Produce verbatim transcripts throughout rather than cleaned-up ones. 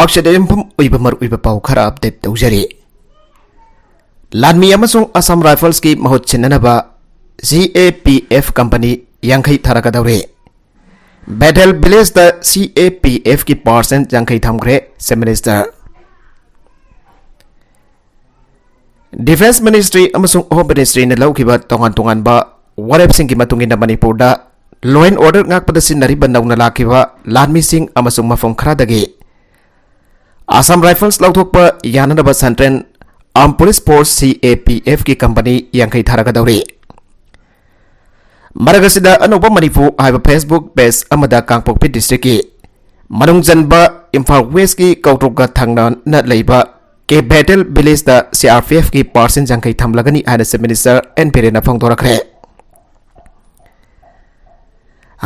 ꯑꯛꯁꯦꯗ ꯌꯨꯝꯐꯝ ꯑꯣꯏꯕ ꯃꯔꯨꯑꯣꯏꯕ ꯄꯥꯎ ꯈꯔ ꯑꯞꯗꯦꯠ ꯇꯧꯖꯔꯤ꯫ ꯂꯥꯟꯃꯤ ꯑꯃꯁꯨꯡ ꯑꯁꯥꯝ ꯔꯥꯏꯐꯜꯁꯀꯤ ꯃꯍꯨꯠ ꯁꯤꯟꯅꯅꯕ ꯁꯤ ꯑꯦ ꯄꯤ ꯑꯦꯐ ꯀꯝꯄꯅꯤ ꯌꯥꯡꯈꯩ ꯊꯥꯔꯛꯀꯗꯧꯔꯦ꯫ ꯕꯦꯊꯦꯜ ꯚꯤꯂꯦꯖꯇ ꯁꯤ ꯑꯦ ꯄꯤ ꯑꯦꯐꯀꯤ ꯄꯥꯔꯁꯦꯟ ꯌꯥꯡꯈꯩ ꯊꯝꯈ꯭ꯔꯦ, ꯆꯤꯐ ꯃꯤꯅꯤꯁꯇꯔ꯫ ꯗꯤꯐꯦꯟꯁ ꯃꯤꯅꯤꯁꯇ꯭ꯔꯤ ꯑꯃꯁꯨꯡ ꯍꯣꯝ ꯃꯤꯅꯤꯁꯇ꯭ꯔꯤꯅ ꯂꯧꯈꯤꯕ ꯇꯣꯉꯥꯟ ꯇꯣꯉꯥꯟꯕ ꯋꯥꯔꯦꯞꯁꯤꯡꯒꯤ ꯃꯇꯨꯡ ꯏꯟꯅ ꯃꯅꯤꯄꯨꯔꯗ law and order ꯉꯥꯛꯄꯗ ꯁꯤꯖꯤꯟꯅꯔꯤꯕ ꯅꯧꯅ ꯂꯥꯛꯈꯤꯕ ꯂꯥꯟꯃꯤꯁꯤꯡ ꯑꯃꯁꯨꯡ ꯃꯐꯝ ꯈꯔꯗꯒꯤ ꯑꯁꯥꯝ ꯔꯥꯏꯐꯜꯁ ꯂꯧꯊꯣꯛꯄ ꯌꯥꯅꯅꯕ ꯁꯦꯟꯇ꯭ꯔꯦꯜ ꯑꯥꯔꯝ ꯄꯨꯂꯤꯁ ꯐꯣꯔꯁ, ꯁꯤ ꯑꯦ ꯄꯤ ꯑꯦꯐꯀꯤ ꯀꯝꯄꯅꯤ ꯌꯥꯡꯈꯩ ꯊꯥꯔꯛꯀꯗꯧꯔꯤ꯫ ꯃꯔꯛ ꯑꯁꯤꯗ ꯑꯅꯧꯕ ꯃꯅꯤꯄꯨꯔ ꯍꯥꯏꯕ Facebook ꯄꯦꯖ ꯑꯃꯗ ꯀꯥꯡꯄꯣꯛꯄꯤ ꯗꯤꯁꯇ꯭ꯔꯤꯛꯀꯤ ꯃꯅꯨꯡ ꯆꯟꯕ ꯏꯝꯐꯥꯜ ꯋꯦꯁꯀꯤ ꯀꯧꯇ꯭ꯔꯨꯛꯀ ꯊꯪꯅꯅ ꯂꯩꯕ ꯀꯦ ꯕꯦꯊꯦꯜ ꯚꯤꯂꯦꯖꯇ ꯁꯤ ꯑꯥꯔ ꯄꯤ ꯑꯦꯐꯀꯤ ꯄꯥꯔꯁꯦꯟ ꯌꯥꯡꯈꯩ ꯊꯝꯂꯒꯅꯤ ꯍꯥꯏꯅ ꯆꯤꯐ ꯃꯤꯅꯤꯁꯇꯔ ꯑꯦꯟ ꯕꯤꯔꯦꯟꯅ ꯐꯣꯡꯗꯣꯔꯛꯈ꯭ꯔꯦ꯫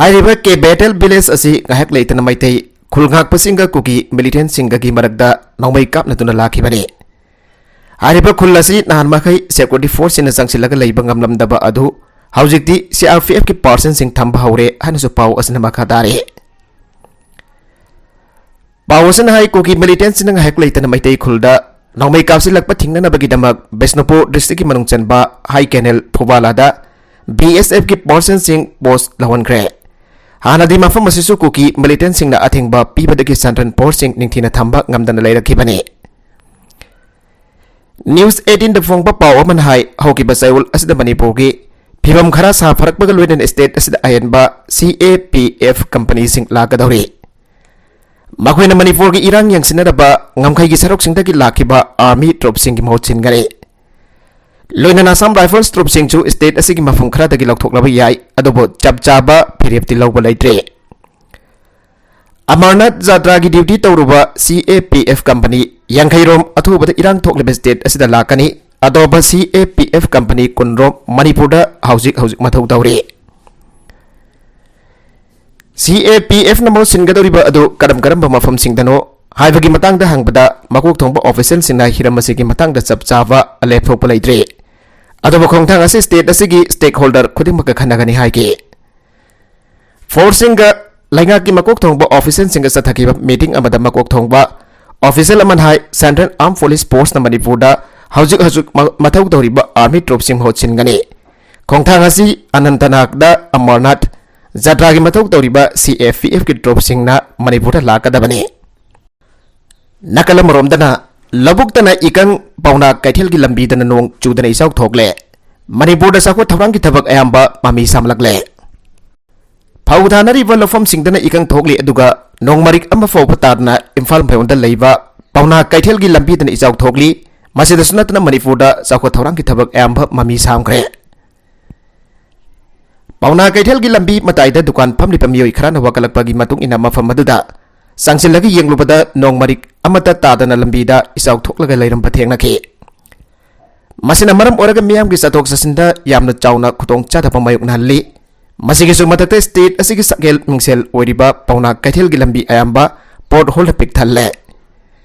ꯍꯥꯏꯔꯤꯕ ꯀꯦ ꯕꯦꯊꯦꯜ ꯚꯤꯂꯦꯖ ꯑꯁꯤ ꯉꯥꯏꯍꯥꯛ ꯂꯩꯇꯅ ꯃꯩꯇꯩ ꯈꯨꯜ ꯉꯥꯛꯄꯁꯤꯡꯒ ꯀꯨꯀꯤ ꯃꯤꯂꯤꯇꯦꯟꯁꯤꯡꯒꯒꯤ ꯃꯔꯛꯇ ꯅꯣꯡꯃꯩ ꯀꯥꯞꯅꯗꯨꯅ ꯂꯥꯛꯈꯤꯕꯅꯤ꯫ ꯍꯥꯏꯔꯤꯕ ꯈꯨꯜ ꯑꯁꯤ ꯅꯍꯥꯟ ꯃꯈꯩ ꯁꯦꯀ꯭ꯌꯨꯔꯤꯇꯤ ꯐꯣꯔꯁꯁꯤꯡꯅ ꯆꯪꯁꯤꯜꯂꯒ ꯂꯩꯕ ꯉꯝꯂꯝꯗꯕ ꯑꯗꯨ ꯍꯧꯖꯤꯛꯇꯤ ꯁꯤ ꯑꯥꯔ ꯄꯤ ꯑꯦꯐꯀꯤ ꯄꯥꯔꯁꯟꯁꯤꯡ ꯊꯝꯕ ꯍꯧꯔꯦ ꯍꯥꯏꯅꯁꯨ ꯄꯥꯎ ꯑꯁꯤꯅ ꯃꯈꯥ ꯇꯥꯔꯤ꯫ ꯄꯥꯎ ꯑꯁꯤꯅ ꯍꯥꯏ, ꯀꯨꯀꯤ ꯃꯤꯂꯤꯇꯦꯟꯁꯤꯡꯅ ꯉꯥꯏꯍꯥꯛ ꯂꯩꯇꯅ ꯃꯩꯇꯩ ꯈꯨꯜꯗ ꯅꯣꯡꯃꯩ ꯀꯥꯞꯁꯤꯜꯂꯛꯄ ꯊꯤꯡꯅꯅꯕꯒꯤꯗꯃꯛ ꯕꯤꯁꯅꯨꯄꯨꯔ ꯗꯤꯁꯇ꯭ꯔꯤꯛꯀꯤ ꯃꯅꯨꯡ ꯆꯟꯕ ꯍꯥꯏ ꯀꯦꯅꯦꯜ ꯐꯨꯕꯥꯂꯥꯗ ꯕꯤ ꯑꯦꯁ ꯑꯦꯐꯀꯤ ꯄꯥꯔꯁꯟꯁꯤꯡ ꯄꯣꯁ ꯂꯧꯍꯟꯈ꯭ꯔꯦ꯫ ꯍꯥꯟꯅꯗꯤ ꯃꯐꯝ ꯑꯁꯤꯁꯨ ꯀꯨꯀꯤ ꯃꯤꯂꯤꯇꯦꯟꯁꯤꯡꯅ ꯑꯊꯤꯡꯕ ꯄꯤꯕꯗꯒꯤ ꯁꯦꯟꯇ꯭ꯔꯦꯜ ꯐꯣꯔꯁꯁꯤꯡ ꯅꯤꯡꯊꯤꯅ ꯊꯝꯕ ꯉꯝꯗꯅ ꯂꯩꯔꯛꯈꯤꯕꯅꯤ꯫ ꯅ꯭ꯌꯨꯁ ꯑꯩꯠꯇꯤꯟꯗ ꯐꯣꯡꯕ ꯄꯥꯎ ꯑꯃꯅ ꯍꯥꯏ, ꯍꯧꯈꯤꯕ ꯆꯌꯣꯜ ꯑꯁꯤꯗ ꯃꯅꯤꯄꯨꯔꯒꯤ ꯐꯤꯕꯝ ꯈꯔ ꯁꯥꯐꯔꯛꯄꯒ ꯂꯣꯏꯅꯅ ꯁ꯭ꯇꯦꯠ ꯑꯁꯤꯗ ꯑꯍꯦꯟꯕ ꯁꯤ ꯑꯦ ꯄꯤ ꯑꯦꯐ ꯀꯝꯄꯅꯤꯁꯤꯡ ꯂꯥꯛꯀꯗꯧꯔꯤ꯫ ꯃꯈꯣꯏꯅ ꯃꯅꯤꯄꯨꯔꯒꯤ ꯏꯔꯥꯡ ꯌꯦꯡꯁꯤꯟꯅꯅꯕ ꯉꯝꯈꯩꯒꯤ ꯁꯔꯨꯛꯁꯤꯡꯗꯒꯤ ꯂꯥꯛꯈꯤꯕ ꯑꯥꯔꯃꯤ ꯇ꯭ꯔꯨꯞꯁꯤꯡꯒꯤ ꯃꯍꯨꯠ ꯁꯤꯟꯒꯅꯤ꯫ ꯂꯣꯏꯅꯅ ꯑꯁꯥꯝ ꯔꯥꯏꯐꯜꯁ ꯇ꯭ꯔꯨꯞꯁꯤꯡꯁꯨ ꯁ꯭ꯇꯦꯠ ꯑꯁꯤꯒꯤ ꯃꯐꯝ ꯈꯔꯗꯒꯤ ꯂꯧꯊꯣꯛꯂꯕ ꯌꯥꯏ, ꯑꯗꯨꯕꯨ ꯆꯞ ꯆꯥꯕ ꯐꯤꯔꯦꯞꯇꯤ ꯂꯧꯕ ꯂꯩꯇ꯭ꯔꯤ꯫ ꯑꯃꯔꯅꯥꯊ ꯖꯥꯇ꯭ꯔꯥꯒꯤ ꯗ꯭ꯌꯨꯇꯤ ꯇꯧꯔꯨꯕ ꯁꯤ ꯑꯦ ꯄꯤ ꯑꯦꯐ ꯀꯝꯄꯅꯤ ꯌꯥꯡꯈꯩ ꯔꯣꯝ ꯑꯊꯨꯕꯗ ꯏꯔꯥꯡ ꯊꯣꯛꯂꯤꯕ ꯁ꯭ꯇꯦꯠ ꯑꯁꯤꯗ ꯂꯥꯛꯀꯅꯤ꯫ ꯑꯇꯣꯞꯄ ꯁꯤ ꯑꯦ ꯄꯤ ꯑꯦꯐ ꯀꯝꯄꯅꯤ ꯀꯨꯟ ꯔꯣꯝ ꯃꯅꯤꯄꯨꯔꯗ ꯍꯧꯖꯤꯛ ꯍꯧꯖꯤꯛ ꯃꯊꯧ ꯇꯧꯔꯤ꯫ ꯁꯤ ꯑꯦ ꯄꯤ ꯑꯦꯐꯅ ꯃꯍꯨꯠ ꯁꯤꯟꯒꯗꯧꯔꯤꯕ ꯑꯗꯨ ꯀꯔꯝ ꯀꯔꯝꯕ ꯃꯐꯝꯁꯤꯡꯗꯅꯣ ꯍꯥꯏꯕꯒꯤ ꯃꯇꯥꯡꯗ ꯍꯪꯕꯗ, ꯃꯀꯣꯛ ꯊꯣꯡꯕ ꯑꯣꯐꯤꯁꯦꯜꯁꯤꯡꯅ ꯍꯤꯔꯝ ꯑꯁꯤꯒꯤ ꯃꯇꯥꯡꯗ ꯆꯞ ꯆꯥꯕ ꯂꯦꯞꯊꯣꯛꯄ ꯂꯩꯇ꯭ꯔꯤ꯫ ꯑꯗꯨꯕꯨ ꯈꯣꯡꯊꯥꯡ ꯑꯁꯤ ꯁ꯭ꯇꯦꯠ ꯑꯁꯤꯒꯤ ꯁ꯭ꯇꯦꯛꯍꯣꯜꯗꯔ ꯈꯨꯗꯤꯡꯃꯛꯀ ꯈꯟꯅꯒꯅꯤ ꯍꯥꯏꯈꯤ꯫ ꯐꯣꯔꯁꯁꯤꯡꯒ ꯂꯩꯉꯥꯛꯀꯤ ꯃꯀꯣꯛ ꯊꯣꯡꯕ ꯑꯣꯐꯤꯁꯦꯜꯁꯤꯡꯒ ꯆꯠꯊꯈꯤꯕ ꯃꯤꯇꯤꯡ ꯑꯃꯗ ꯃꯀꯣꯛ ꯊꯣꯡꯕ ꯑꯣꯐꯤꯁꯤꯌꯦꯜ ꯑꯃꯅ ꯍꯥꯏ, Central Armed Police Forceꯅ ꯃꯅꯤꯄꯨꯔꯗ ꯍꯧꯖꯤꯛ ꯍꯧꯖꯤꯛ ꯃ-, ꯃꯊꯧ ꯇꯧꯔꯤꯕ ꯑꯥꯔꯃꯤ ꯇ꯭ꯔꯨꯞꯁꯤꯡ ꯃꯍꯨꯠ ꯁꯤꯟꯒꯅꯤ꯫ ꯈꯣꯡꯊꯥꯡ ꯑꯁꯤ ꯑꯅꯟꯇꯅꯥꯒꯗ ꯑꯃꯔꯅꯥꯊ ꯖꯇ꯭ꯔꯥꯒꯤ ꯃꯊꯧ ꯇꯧꯔꯤꯕ ꯁꯤ ꯑꯦ ꯄꯤ ꯑꯦꯐꯀꯤ ꯇ꯭ꯔꯨꯞꯁꯤꯡꯅ ꯃꯅꯤꯄꯨꯔꯗ ꯂꯥꯛꯀꯗꯕꯅꯤ꯫ ꯅꯥꯀꯜ ꯑꯃꯔꯣꯝꯗꯅ, ꯂꯧꯕꯨꯛꯇꯅ ꯏꯀꯪ, ꯄꯥꯎꯅꯥ ꯀꯩꯊꯦꯜꯒꯤ ꯂꯝꯕꯤꯗꯅ ꯅꯣꯡ ꯆꯨꯗꯅ ꯏꯆꯥꯎ ꯊꯣꯛꯂꯦ꯫ ꯃꯅꯤꯄꯨꯔꯗ ꯆꯥꯎꯈꯠ ꯊꯧꯔꯥꯡꯒꯤ ꯊꯕꯛ ꯑꯌꯥꯝꯕ ꯃꯃꯤ ꯁꯥꯝꯂꯛꯂꯦ꯫ ꯐꯧ ꯊꯥꯅꯔꯤꯕ ꯂꯧꯐꯝꯁꯤꯡꯗꯅ ꯏꯀꯪ ꯊꯣꯛꯂꯤ, ꯑꯗꯨꯒ ꯅꯣꯡ ꯃꯔꯤꯛ ꯑꯃ ꯐꯥꯎꯕ ꯇꯥꯗꯅ ꯏꯝꯐꯥꯜ ꯃꯌꯣꯟꯗ ꯂꯩꯕ ꯄꯥꯎꯅꯥ ꯀꯩꯊꯦꯜꯒꯤ ꯂꯝꯕꯤꯗꯅ ꯏꯆꯥꯎ ꯊꯣꯛꯂꯤ꯫ ꯃꯁꯤꯗꯁꯨ ꯅꯠꯇꯅ ꯃꯅꯤꯄꯨꯔꯗ ꯆꯥꯎꯈꯠ ꯊꯧꯔꯥꯡꯒꯤ ꯊꯕꯛ ꯑꯌꯥꯝꯕ ꯃꯃꯤ ꯁꯥꯝꯈ꯭ꯔꯦ꯫ ꯄꯥꯎꯅꯥ ꯀꯩꯊꯦꯜꯒꯤ ꯂꯝꯕꯤ ꯃꯇꯥꯏꯗ ꯗꯨꯀꯥꯟ ꯐꯝꯂꯤꯕ ꯃꯤꯑꯣꯏ ꯈꯔꯅ ꯋꯥꯀꯠꯂꯛꯄꯒꯤ ꯃꯇꯨꯡ ꯏꯟꯅ, ꯃꯐꯝ ꯑꯗꯨꯗ ꯆꯪꯁꯤꯜꯂꯒ ꯌꯦꯡꯂꯨꯕꯗ ꯅꯣꯡ ꯃꯔꯤꯛ ꯑꯃꯠꯇ ꯇꯥꯗꯅ ꯂꯝꯕꯤꯗ ꯏꯆꯥꯎ ꯊꯣꯛꯂꯒ ꯂꯩꯔꯝꯕ ꯊꯦꯡꯅꯈꯤ꯫ ꯃꯁꯤꯅ ꯃꯔꯝ ꯑꯣꯏꯔꯒ ꯃꯤꯌꯥꯝꯒꯤ ꯆꯠꯊꯣꯛ ꯆꯠꯁꯤꯟꯗ ꯌꯥꯝꯅ ꯆꯥꯎꯅ ꯈꯨꯗꯣꯡꯆꯥꯗꯕ ꯃꯥꯌꯣꯛꯅꯍꯜꯂꯤ꯫ ꯃꯁꯤꯒꯤꯁꯨ ꯃꯊꯛꯇ, ꯁ꯭ꯇꯦꯠ ꯑꯁꯤꯒꯤ ꯁꯛꯍꯦꯜ ꯃꯤꯡꯁꯦꯜ ꯑꯣꯏꯔꯤꯕ ꯄꯥꯎꯅꯥ ꯀꯩꯊꯦꯜꯒꯤ ꯂꯝꯕꯤ ꯑꯌꯥꯝꯕ ꯄꯣꯠ ꯍꯣꯜꯅ ꯄꯤꯛ ꯊꯜꯂꯦ꯫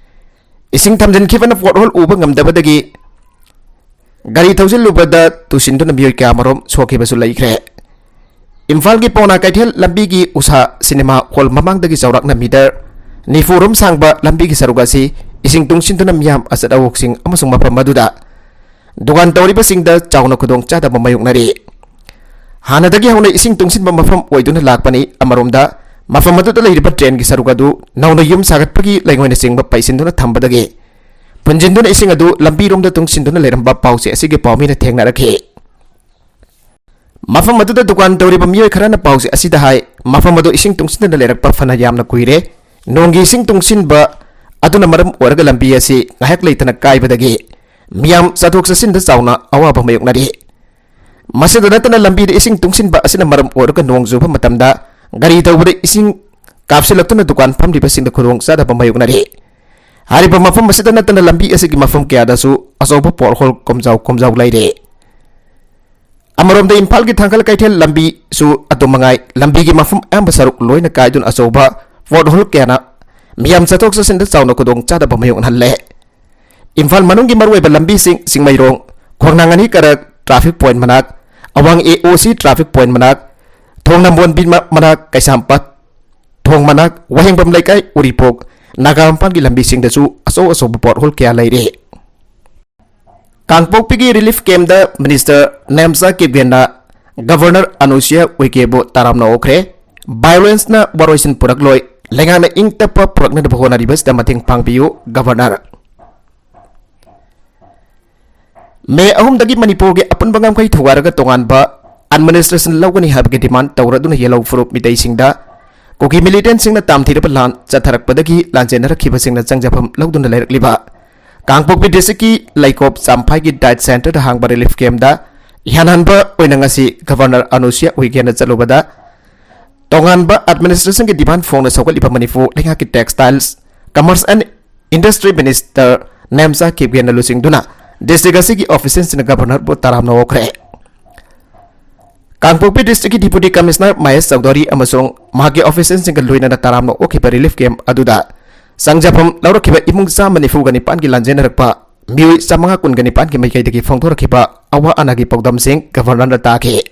ꯏꯁꯤꯡ ꯊꯝꯖꯤꯟꯈꯤꯕꯅ ꯄꯣꯠ ꯍꯣꯜ ꯎꯕ ꯉꯝꯗꯕꯗꯒꯤ ꯒꯥꯔꯤ ꯊꯧꯖꯤꯜꯂꯨꯕꯗ ꯇꯨꯁꯤꯟꯗꯨꯅ ꯃꯤꯑꯣꯏ ꯀꯌꯥꯃꯔꯨꯝ ꯁꯣꯛꯈꯤꯕꯁꯨ ꯂꯩꯈ꯭ꯔꯦ꯫ ꯏꯝꯐꯥꯜꯒꯤ ꯄꯥꯎꯅꯥ ꯀꯩꯊꯦꯜ ꯂꯝꯕꯤꯒꯤ ꯎꯁꯥ ꯁꯤꯅꯦꯃꯥ ꯍꯣꯜ ꯃꯃꯥꯡꯗꯒꯤ ꯆꯥꯎꯔꯥꯛꯅ ꯃꯤꯇꯔ ꯅꯤꯐꯨ ꯔꯣꯝ ꯁꯥꯡꯕ ꯂꯝꯕꯤꯒꯤ ꯁꯔꯨꯛ ꯑꯁꯤ ꯏꯁꯤꯡ ꯇꯨꯡꯁꯤꯟꯗꯨꯅ ꯃꯤꯌꯥꯝ ꯑꯆꯠ ꯑꯋꯣꯛꯁꯤꯡ ꯑꯃꯁꯨꯡ ꯃꯐꯝ ꯑꯗꯨꯗ ꯗꯨꯀꯥꯟ ꯇꯧꯔꯤꯕꯁꯤꯡꯗ ꯆꯥꯎꯅ ꯈꯨꯗꯣꯡꯆꯥꯗꯕ ꯃꯥꯌꯣꯛꯅꯔꯤ꯫ ꯍꯥꯟꯅꯗꯒꯤ ꯍꯧꯅ ꯏꯁꯤꯡ ꯇꯨꯡꯁꯤꯟꯕ ꯃꯐꯝ ꯑꯣꯏꯗꯨꯅ ꯂꯥꯛꯄꯅꯤ꯫ ꯑꯃꯔꯣꯝꯗ, ꯃꯐꯝ ꯑꯗꯨꯗ ꯂꯩꯔꯤꯕ ꯗ꯭ꯔꯦꯟꯒꯤ ꯁꯔꯨꯛ ꯑꯗꯨ ꯅꯧꯅ ꯌꯨꯝ ꯁꯥꯒꯠꯄꯒꯤ ꯂꯩꯉꯣꯏꯅꯆꯤꯡꯕ ꯄꯩꯁꯤꯟꯗꯨꯅ ꯊꯝꯕꯗꯒꯤ ꯐꯨꯟꯖꯤꯟꯗꯨꯅ ꯏꯁꯤꯡ ꯑꯗꯨ ꯂꯝꯕꯤꯔꯣꯝꯗ ꯇꯨꯡꯁꯤꯟꯗꯨꯅ ꯂꯩꯔꯝꯕ ꯄꯥꯎꯆꯦ ꯑꯁꯤꯒꯤ ꯄꯥꯎꯃꯤꯅ ꯊꯦꯡꯅꯔꯛꯈꯤ꯫ ꯃꯐꯝ ꯑꯗꯨꯗ ꯗꯨꯀꯥꯟ ꯇꯧꯔꯤꯕ ꯃꯤꯑꯣꯏ ꯈꯔꯅ ꯄꯥꯎꯆꯦ ꯑꯁꯤꯗ ꯍꯥꯏ, ꯃꯐꯝ ꯑꯗꯨ ꯏꯁꯤꯡ ꯇꯨꯡꯁꯤꯟꯗꯨꯅ ꯂꯩꯔꯛꯄ ꯐꯅ ꯌꯥꯝꯅ ꯀꯨꯏꯔꯦ꯫ ꯅꯣꯡꯒꯤ ꯏꯁꯤꯡ ꯇꯨꯡꯁꯤꯟꯕ ꯑꯗꯨꯅ ꯃꯔꯝ ꯑꯣꯏꯔꯒ ꯂꯝꯕꯤ ꯑꯁꯤ ꯉꯥꯏꯍꯥꯛ ꯂꯩꯇꯅ ꯀꯥꯏꯕꯗꯒꯤ ꯃꯤꯌꯥꯝ ꯆꯠꯊꯣꯛ ꯆꯠꯁꯤꯟꯗ ꯆꯥꯎꯅ ꯑꯋꯥꯕ ꯃꯥꯌꯣꯛꯅꯔꯤ꯫ ꯃꯁꯤꯗ ꯅꯠꯇꯅ, ꯂꯝꯕꯤꯗ ꯏꯁꯤꯡ ꯇꯨꯡꯁꯤꯟꯕ ꯑꯁꯤꯅ ꯃꯔꯝ ꯑꯣꯏꯔꯒ ꯅꯣꯡ ꯆꯨꯕ ꯃꯇꯝꯗ ꯒꯥꯔꯤ ꯊꯧꯕꯗ ꯏꯁꯤꯡ ꯀꯥꯞꯁꯤꯜꯂꯛꯇꯨꯅ ꯗꯨꯀꯥꯟ ꯐꯝꯂꯤꯕꯁꯤꯡꯗ ꯈꯨꯗꯣꯡꯆꯥꯗꯕ ꯃꯥꯌꯣꯛꯅꯔꯤ꯫ ꯍꯥꯏꯔꯤꯕ ꯃꯐꯝ ꯑꯁꯤꯗ ꯅꯠꯇꯅ ꯂꯝꯕꯤ ꯑꯁꯤꯒꯤ ꯃꯐꯝ ꯀꯌꯥꯗꯁꯨ ꯑꯆꯧꯕ ꯄꯣꯠꯍꯣꯜ ꯀꯣꯝꯖꯥꯎ ꯀꯣꯝꯖꯥꯎ ꯂꯩꯔꯦ꯫ ꯑꯃꯔꯣꯝꯗ, ꯏꯝꯐꯥꯜꯒꯤ ꯊꯥꯡꯒꯜ ꯀꯩꯊꯦꯜ ꯂꯝꯕꯤꯁꯨ ꯑꯗꯨ ꯃꯉꯥꯏ, ꯂꯝꯕꯤꯒꯤ ꯃꯐꯝ ꯑꯌꯥꯝꯕ ꯁꯔꯨꯛ ꯂꯣꯏꯅ ꯀꯥꯏꯗꯨꯅ ꯑꯆꯧꯕ ꯄꯣꯠꯍꯣꯜ ꯀꯌꯥꯅ ꯃꯤꯌꯥꯝ ꯆꯠꯊꯣꯛ ꯆꯠꯁꯤꯟꯗ ꯆꯥꯎꯅ ꯈꯨꯗꯣꯡꯆꯥꯗꯕ ꯃꯥꯌꯣꯛꯅꯍꯜꯂꯦ꯫ ꯏꯝꯐꯥꯜ ꯃꯅꯨꯡꯒꯤ ꯃꯔꯨꯑꯣꯏꯕ ꯂꯝꯕꯤꯁꯤꯡ, ꯆꯤꯡꯃꯩꯔꯣꯡ, ꯈꯣꯡꯅꯥꯡ ꯑꯅꯤ ꯀꯥꯔꯛ traffic point ꯃꯅꯥꯛ, ꯑꯋꯥꯡ ꯑꯦ ꯑꯣ ꯁꯤ traffic point ꯃꯅꯥꯛ, ꯊꯣꯡ ꯅꯝꯕꯣꯟꯕꯤ ꯃ-, ꯃꯅꯥꯛ, ꯀꯩꯁꯥꯝꯄꯥꯠ ꯊꯣꯡ ꯃꯅꯥꯛ, ꯋꯥꯍꯦꯡꯕꯝ ꯂꯩꯀꯥꯏ, ꯎꯔꯤꯄꯣꯛ, ꯅꯥꯒꯥ ꯃꯄꯥꯟꯒꯤ ꯂꯝꯕꯤꯁꯤꯡꯗꯁꯨ ꯑꯆꯧ ꯑꯆꯧꯕ pothole ꯀꯌꯥ ꯂꯩꯔꯦ꯫ ꯀꯥꯡꯄꯣꯛꯄꯤꯒꯤ relief campꯇ Minister ꯅꯦꯝꯆꯥ ꯀꯤꯞꯒꯦꯟꯅ Governor ꯑꯅꯨꯁꯨꯌꯥ ꯎꯏꯀꯦꯕꯨ ꯇꯔꯥꯝꯅ ꯑꯣꯛꯈ꯭ꯔꯦ꯫ Violenceꯅ ꯋꯥꯔꯣꯏꯁꯤꯟ ꯄꯨꯔꯛꯂꯣꯏ, ꯂꯩꯉꯥꯛꯅ ꯏꯪ ꯇꯞꯄ ꯄꯨꯔꯛꯅꯅꯕ ꯍꯣꯠꯅꯔꯤꯕꯁꯤꯗ ꯃꯇꯦꯡ ꯄꯥꯡꯕꯤꯌꯨ, Governor꯫ ꯃꯦ ꯑꯍꯨꯝꯗꯒꯤ ꯃꯅꯤꯄꯨꯔꯒꯤ ꯑꯄꯨꯟꯕ ꯉꯝꯈꯩ ꯊꯨꯒꯥꯏꯔꯒ ꯇꯣꯉꯥꯟꯕ administration ꯂꯧꯒꯅꯤ ꯍꯥꯏꯕꯒꯤ demand ꯇꯧꯔꯗꯨꯅ ꯌꯦꯜꯍꯧ ꯐꯨꯔꯨꯞ ꯃꯤꯇꯩꯁꯤꯡꯗ ꯀꯨꯀꯤ militantꯁꯤꯡꯅ ꯇꯥꯝꯊꯤꯔꯕ ꯂꯥꯟ ꯆꯠꯊꯔꯛꯄꯗꯒꯤ ꯂꯥꯟꯖꯦꯟꯅꯔꯛꯈꯤꯕꯁꯤꯡꯅ ꯆꯪꯖꯐꯝ ꯂꯧꯗꯨꯅ ꯂꯩꯔꯛꯂꯤꯕ ꯀꯥꯡꯄꯣꯛꯄꯤ districtꯀꯤ ꯂꯩꯀꯣꯞ ꯆꯥꯝꯐꯥꯏꯒꯤ diet centreꯗ ꯍꯥꯡꯕ relief campꯇ ꯏꯍꯥꯟ ꯍꯥꯟꯕ ꯑꯣꯏꯅ ꯉꯁꯤ Governor ꯑꯅꯨꯁꯨꯌꯥ ꯎꯏꯀꯦꯅ ꯆꯠꯂꯨꯕꯗ ꯇꯣꯉꯥꯟꯕ administrationꯒꯤ demand ꯐꯣꯡꯅ ꯁꯧꯒꯠꯂꯤꯕ ꯃꯅꯤꯄꯨꯔ ꯂꯩꯉꯥꯛꯀꯤ Textiles, Commerce and Industry Minister Nemcha ꯀꯤꯞꯒꯦꯟꯅ ꯂꯨꯆꯤꯡꯗꯨꯅ district ꯑꯁꯤꯒꯤ officialꯁꯤꯡꯅ Governorꯕꯨ ꯇꯔꯥꯝꯅ ꯑꯣꯛꯈ꯭ꯔꯦ꯫ ꯀꯥꯡꯄꯣꯛꯄꯤ districtꯀꯤ Deputy Commissioner ꯃꯍꯦꯁ ꯆꯧꯙꯨꯔꯤ ꯑꯃꯁꯨꯡ ꯃꯍꯥꯛꯀꯤ officialꯁꯤꯡꯒ ꯂꯣꯏꯅꯅ ꯇꯔꯥꯝꯅ ꯑꯣꯛꯈꯤꯕ relief camp ꯑꯗꯨꯗ ꯆꯪꯖꯐꯝ ꯂꯧꯔꯛꯈꯤꯕ ꯏꯃꯨꯡ ꯆꯥꯝꯃ ꯅꯤꯐꯨꯒ ꯅꯤꯄꯥꯟꯒꯤ ꯂꯥꯟꯖꯦꯟꯅꯔꯛꯄ ꯃꯤꯑꯣꯏ ꯆꯥꯃꯉꯥ ꯀꯨꯟꯒ ꯅꯤꯄꯥꯟꯒꯤ ꯃꯥꯏꯀꯩꯗꯒꯤ ꯐꯣꯡꯗꯣꯔꯛꯈꯤꯕ ꯑꯋꯥ ꯑꯅꯥꯒꯤ ꯄꯥꯎꯗꯝꯁꯤꯡ Governorꯗ ꯇꯥꯈꯤ꯫